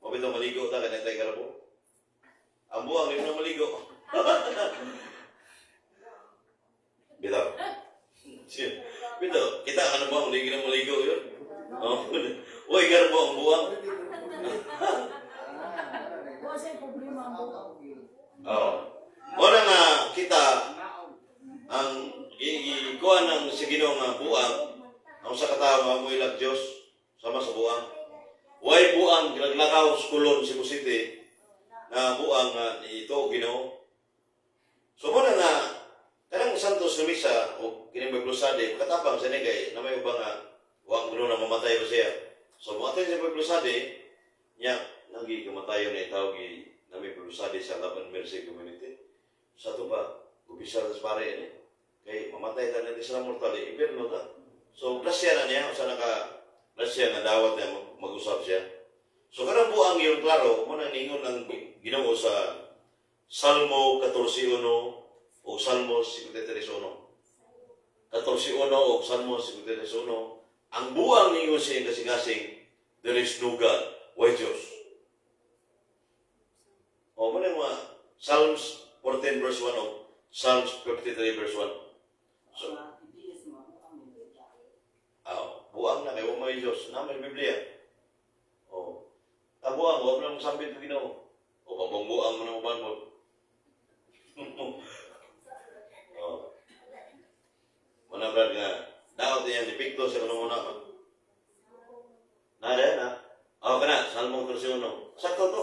Mabito maligo ta kanang tay garbo. Ang buwang di mo na maligo. Bitaw. Siya. Bitaw, kita ka na buwang, hindi ka na maligo yun. Oh. Uy, garbo ang buwang. Wa siya problema ang buong. Oo. Mo na kita ang gikuha ng si Ginoo nga buang ang usa ka tawo nga mo ilag Dios sama sa buang. Way buang ginaglakaw sa Kulon, Cebu City na buang nga ito Ginoo. So mo na nga kanang Santos nga misa o kining Pueblo Sade makatapang sa kay na may ubang nga wa kuno na mamatay pa siya. So mo sa Pueblo Sade nya nanggi kamatayon na itaw gi na may Pueblo Sade sa Love and Mercy Community. Sa ato pa kumpisal sa pare ini kay mamatay ta na sa mortal impierno ta. So grasya na niya usa na ka grasya nga dawat niya mag-usap siya. So kanang buang yun klaro mo na ningon ang Ginoo sa Salmo 14:1 o Salmo 53:1. 14:1 o Salmo 53:1, ang buang ningon sa iyang kasing-kasing, there is no God, way Diyos. O mo na yung mga Psalms 14 verse 1 o Psalms 53 verse 1. So, buang na kay wa may Diyos, na may Biblia. O, tabuang, wa mo na sambit ng Ginoo. O, pabongbuang mo na uban mo. O. Muna brad nga, daot niya depikto sa kanong una ba? Na na. O, kana, Salmo 31. Sakto to.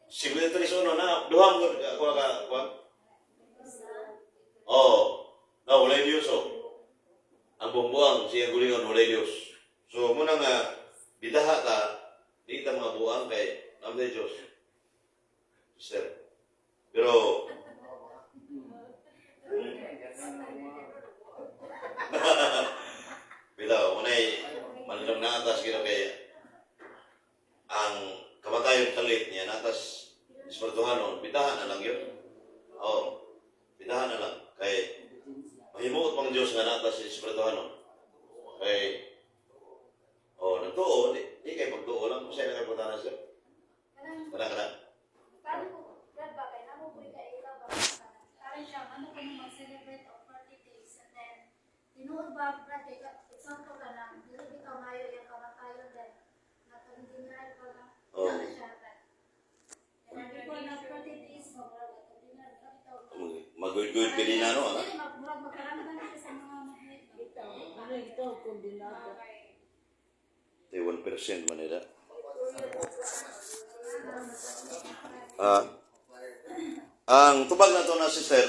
53 na, duha mo kuha ka, kuha. Oh, na walay Diyos oh. Ang bumbuang siya gulingon walay Diyos. So muna nga bidaha ta, di ta mga buang kay namday Diyos. Sir. Pero bitaw, unay manlong naatas gino kay ang kamatayon kalit niya natas espirituhanon, bitahan na lang yun. Oh, bitahan na lang kay mahimuot pang Diyos nga natas espirituhanon. Kay oh, nagtuo, di kay pagtuo lang, kung sa'yo na kay putanan sir. Kanang Kana kana. paano ko Brad ba kay namo ko kaila ba kanang siya ano ko mag-celebrate of 40 days and then tinuod ba, Brad, kay example kanang dili bitaw mayo iyang kamatayon, then nagka-funeral pa ba Oh. na siya, Brad. Kanang before na 40 days mo, murag nagka-funeral pa bitaw. Maguyod-guyod ka din na no, ano? Dili murag magkaramdam siya sa mga Bitaw, ano ito, kombinado. 1% man nila. Ah. Ang tubag na to na sister,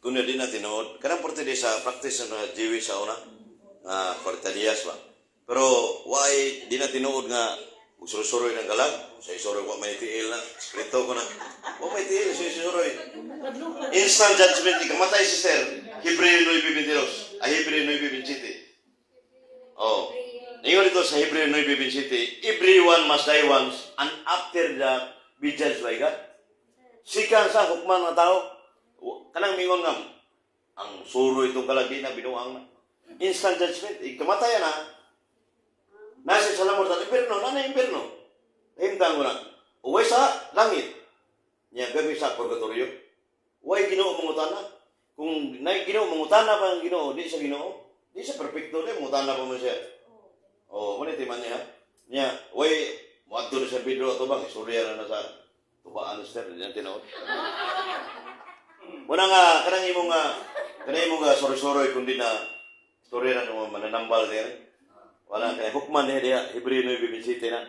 kung di na tinuod, kanang 40 days sa practice na Jewish sa una, nga 40 dias ba. Pero why di na tinuod nga suroy ng galag, sa isuroy wa may tiil na, skrito ko na. Wa may tiil sa isuroy. Instant judgment, ikamatay sister, Hebreo 9:22, ay Hebreo 9:27. Oh. Ingon dito sa Hebreo 9:27, everyone must die once and after that be judged by God. Sikan sa hukman nga tao, kanang mingon nga, ang suro itong kalagi na binuang na. Instant judgment, ikamatay na. Nasa sa lamor sa impierno, nana impierno. Himtang ko na. Uway sa langit. Nya gami sa purgatorio. Way Ginoo mangutana. Kung nay Ginoo mangutana pa ang Ginoo, di sa Ginoo. Di sa perfecto di mangutana pa man siya. Oh, mo ni timan niya. Nya, way moadto ni San Pedro ato bang istorya na na sa tubaan ni Sir, di na tinuod. Muna nga kanang imong nga soroy-soroy kundi na istorya na mo mananambal din. Wala kay hukman niya diha Hebreo 9:27 na.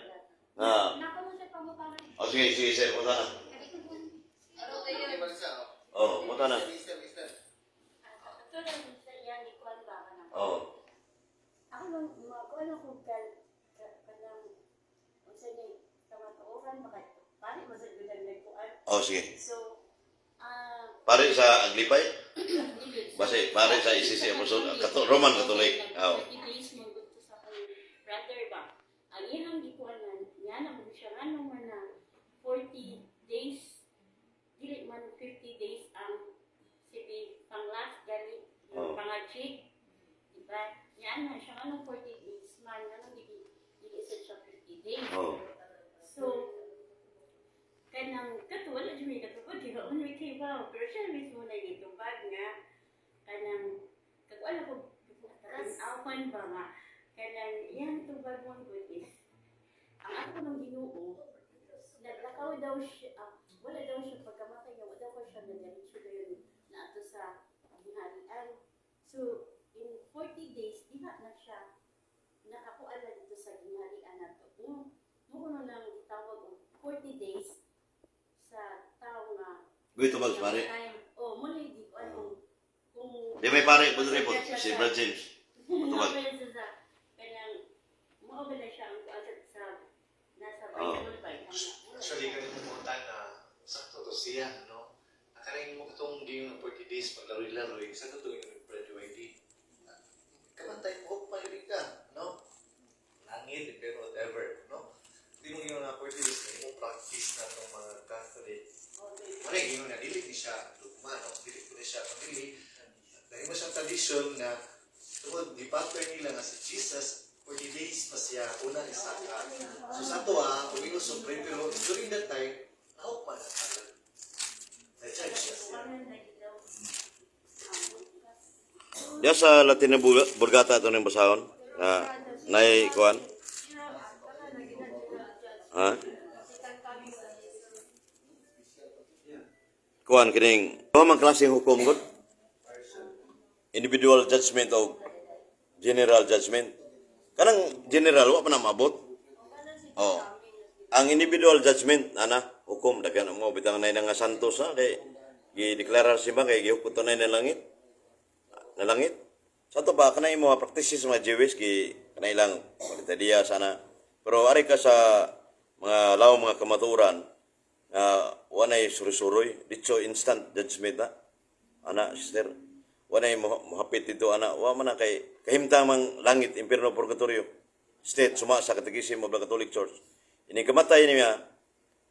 Na. Nako mo siya pangutana. Oh, sige sige sir, punta na. Oh, punta na. Mister, mister. Ito lang sa iyang ikuan ba kanang Oh. Ako nung mga ano ko kanang unsa ni kamatuoran baka pare mo sa gyud ang nagkuan. Oh, sige. So Pare sa Aglipay? Base, pare sa ICC Apostol, Roman Catholic. Oh. 30 days mo gusto sa akong brother ba. Ang iyang gikuanan niya na mo siya nga man na 40 days, dili man 50 days ang sige pang last gani pangachik, di ba? Niya na siya anong 40 days man anong dili dili sa siya 50 days. So kanang kato wala jud may katubag kay wa man may kaybaw, pero siya mismo na gitubag nga kanang kag wala ko tan-awan ba nga kanang iyang tubag mo good is ang ato ng Ginoo naglakaw daw siya, wala daw siya pagkamatay niya, wala daw ko siya nadiretso dayon. So in 40 days diha na siya nakakuan na dito sa gingharian nato. Mo mo kuno nang gitawag og 40 days sa tao nga Gusto ba, pare? Oh, mo na gikuan kung Di may pare, po rin po, si Brad James. Tubag. Sa kanang mao ba na siya ang kuan sa nasa Oo. Bible ba? Actually, ganito mo na sakto to siya, no? Nakaring mo itong game ng 40 days, maglaroy-laroy, sakto to yung Brad UID. Kamantay mo, mayuri ka, no? Langit, pero whatever, no? Hindi mo yung na 40 days, na mo practice na itong mga Catholic. Mara, yung na, dili ni siya dugma, no? Dili ko ni siya, pamili. Dahil mo siyang tradisyon na tungod di pattern nila nga si Jesus, 40 days pa siya una isaka. So sa to ah, kung so pray, pero during that time, nahok man ang tagal. Na-judge siya siya. Diya sa Latin na Burgata ito ng basahon. Na, nay, kuan. Ha? Kuan, kining, duha man klaseng hukom, god? Individual judgment o general judgment. Kanang general, wa pa na maabot. Oh. Ang individual judgment, ana, hukom, daghan mo, bitang na nga santos na, kay, gideklarar si ba, kay gihukot na ng langit na langit. Sa to ba kanay mo practices mga Jewish gi kanay lang dia sana. Pero ari ka sa mga law mga kamaturan nga wanay suroy-suroy ditso instant judgment na. Ana sister, wanay mohapit dito ana wa man na kay kahimtang mang langit impierno purgatorio. State suma sa Catechism of the Catholic Church. Ini kamatay niya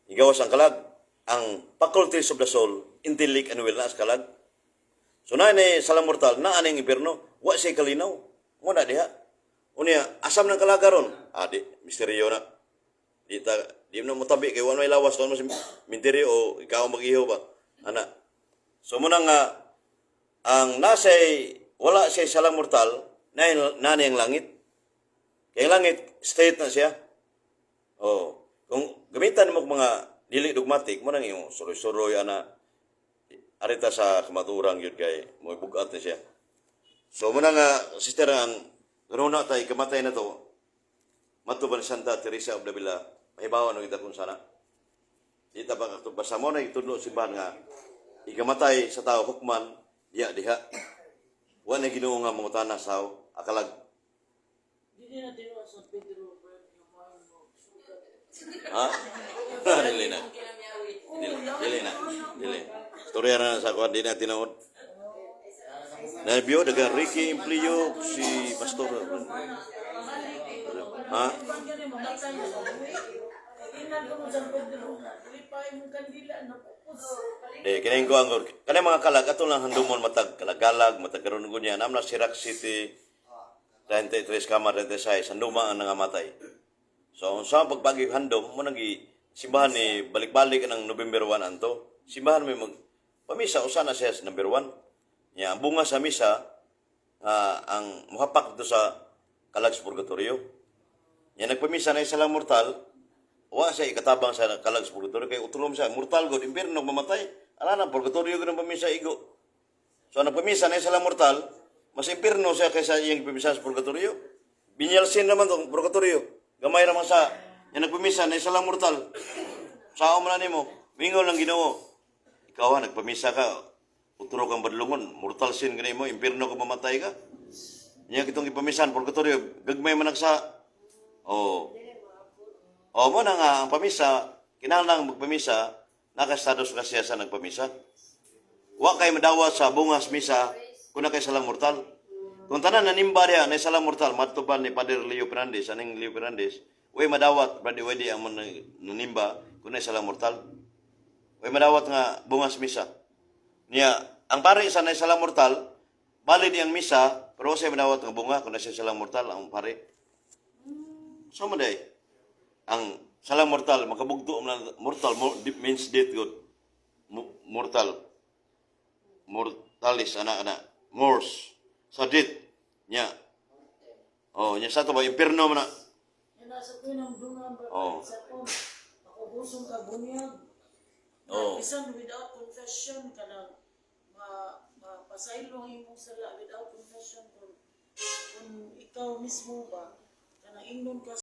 igawas ang kalag ang faculties of the soul, intellect and will na sa kalag. So na ni salang mortal, na aning impierno, wa siya kalinaw. Mo na diha. Unya, asam ng kalagaron. Ah, di, misteryo na. Di ta, di mo na motabi kay wa may lawas kon mo si minteryo o ikaw ang mag-iho ba. Ana. So mo na nga ang nasay wala siya salang mortal, na na ang langit. Kay ang langit state na siya. Oh, kung gamitan mo og mga dili dogmatic mo nang imo suroy-suroy ana arita sa kamaturang yun kay mo bugat na siya. So muna nga sister ang runa tay kamatay na to. Mato ba ni Santa Teresa of Davila mahibawan og ita kung sana. Di ta ba basta mo na itudlo simbahan nga ikamatay sa tao hukman diya diha. Wa na Ginoo nga mangutana sa tao akalag Dili na tinuod sa Pedro, Brad, nga maayo mo. Sugat. Ha? Dili na. Dili, dili na. Dili. Storya na sa kuan di na tinuod. Nabio daga Ricky Implio si Pastor. Ha? Ibang gani mamatay na sa buhi. Inag ko mo sa Pedro nga, lipay mong kandila, napupos. Eh, kinain ko ang kanang mga kalag ato lang handumon matag kalagalag, matag karon ko niya namna Sirac City 33 kama 36 handuma ang nangamatay. So unsa ang pagpagi handom mo nang gi simbahan ni balik-balik ng November 1 anto. Simbahan may mag pamisa usa na siya sa number 1. Nya ang bunga sa misa ang muhapak dito sa kalag sa purgatorio. Nya nagpamisa na isa lang mortal, wa siya ikatabang sa kalag sa purgatorio kay utulom siya mortal god impierno mamatay. Ala na purgatorio gud ang pamisa igo. So ang nagpamisa na isa lang mortal, mas impierno siya kaysa iyang pamisa sa purgatorio. Binyalsin naman tong purgatorio. Gamay naman sa yang nagpamisa na isa lang mortal. Sao man na nimo? Mingon lang Ginoo. Ikaw ha, nagpamisa ka, utro kang badlungon, mortal sin ganay mo, impierno ka mamatay ka. Niya kitong ipamisan, purgatorio, gagmay man sa. Oh. O mo na nga, ang pamisa, kinahanglan magpamisa, nakastado sa kasiya sa nagpamisa. Wa kay madawa sa bungas misa, kung na kay salang mortal. Kung tanan nanimba diha na salang mortal, matupan ni Padre Leo Fernandez, aning Leo Fernandez, way madawat, brother Wedi ang nanimba, kung na salang mortal. Way madawat nga bungas misa. Niya, ang pare sa na salang mortal, valid ang misa, pero siya madawat nga bunga kung na siya salang mortal, ang pare. So man day, ang salang mortal, makabugto man na- mortal means death good. Mortal. Mortalis ana ana. Mors. Sa death. Nya. Oh, nya sa to ba impierno man na. Yan nasa ko ng dungan, Brad. Oo. Sa ko, ako gusong ka bunyag. Oo. Bisan without confession ka na ma Mapasaylo ang imong sala without confession kung ikaw mismo ba kanang ingnon ka.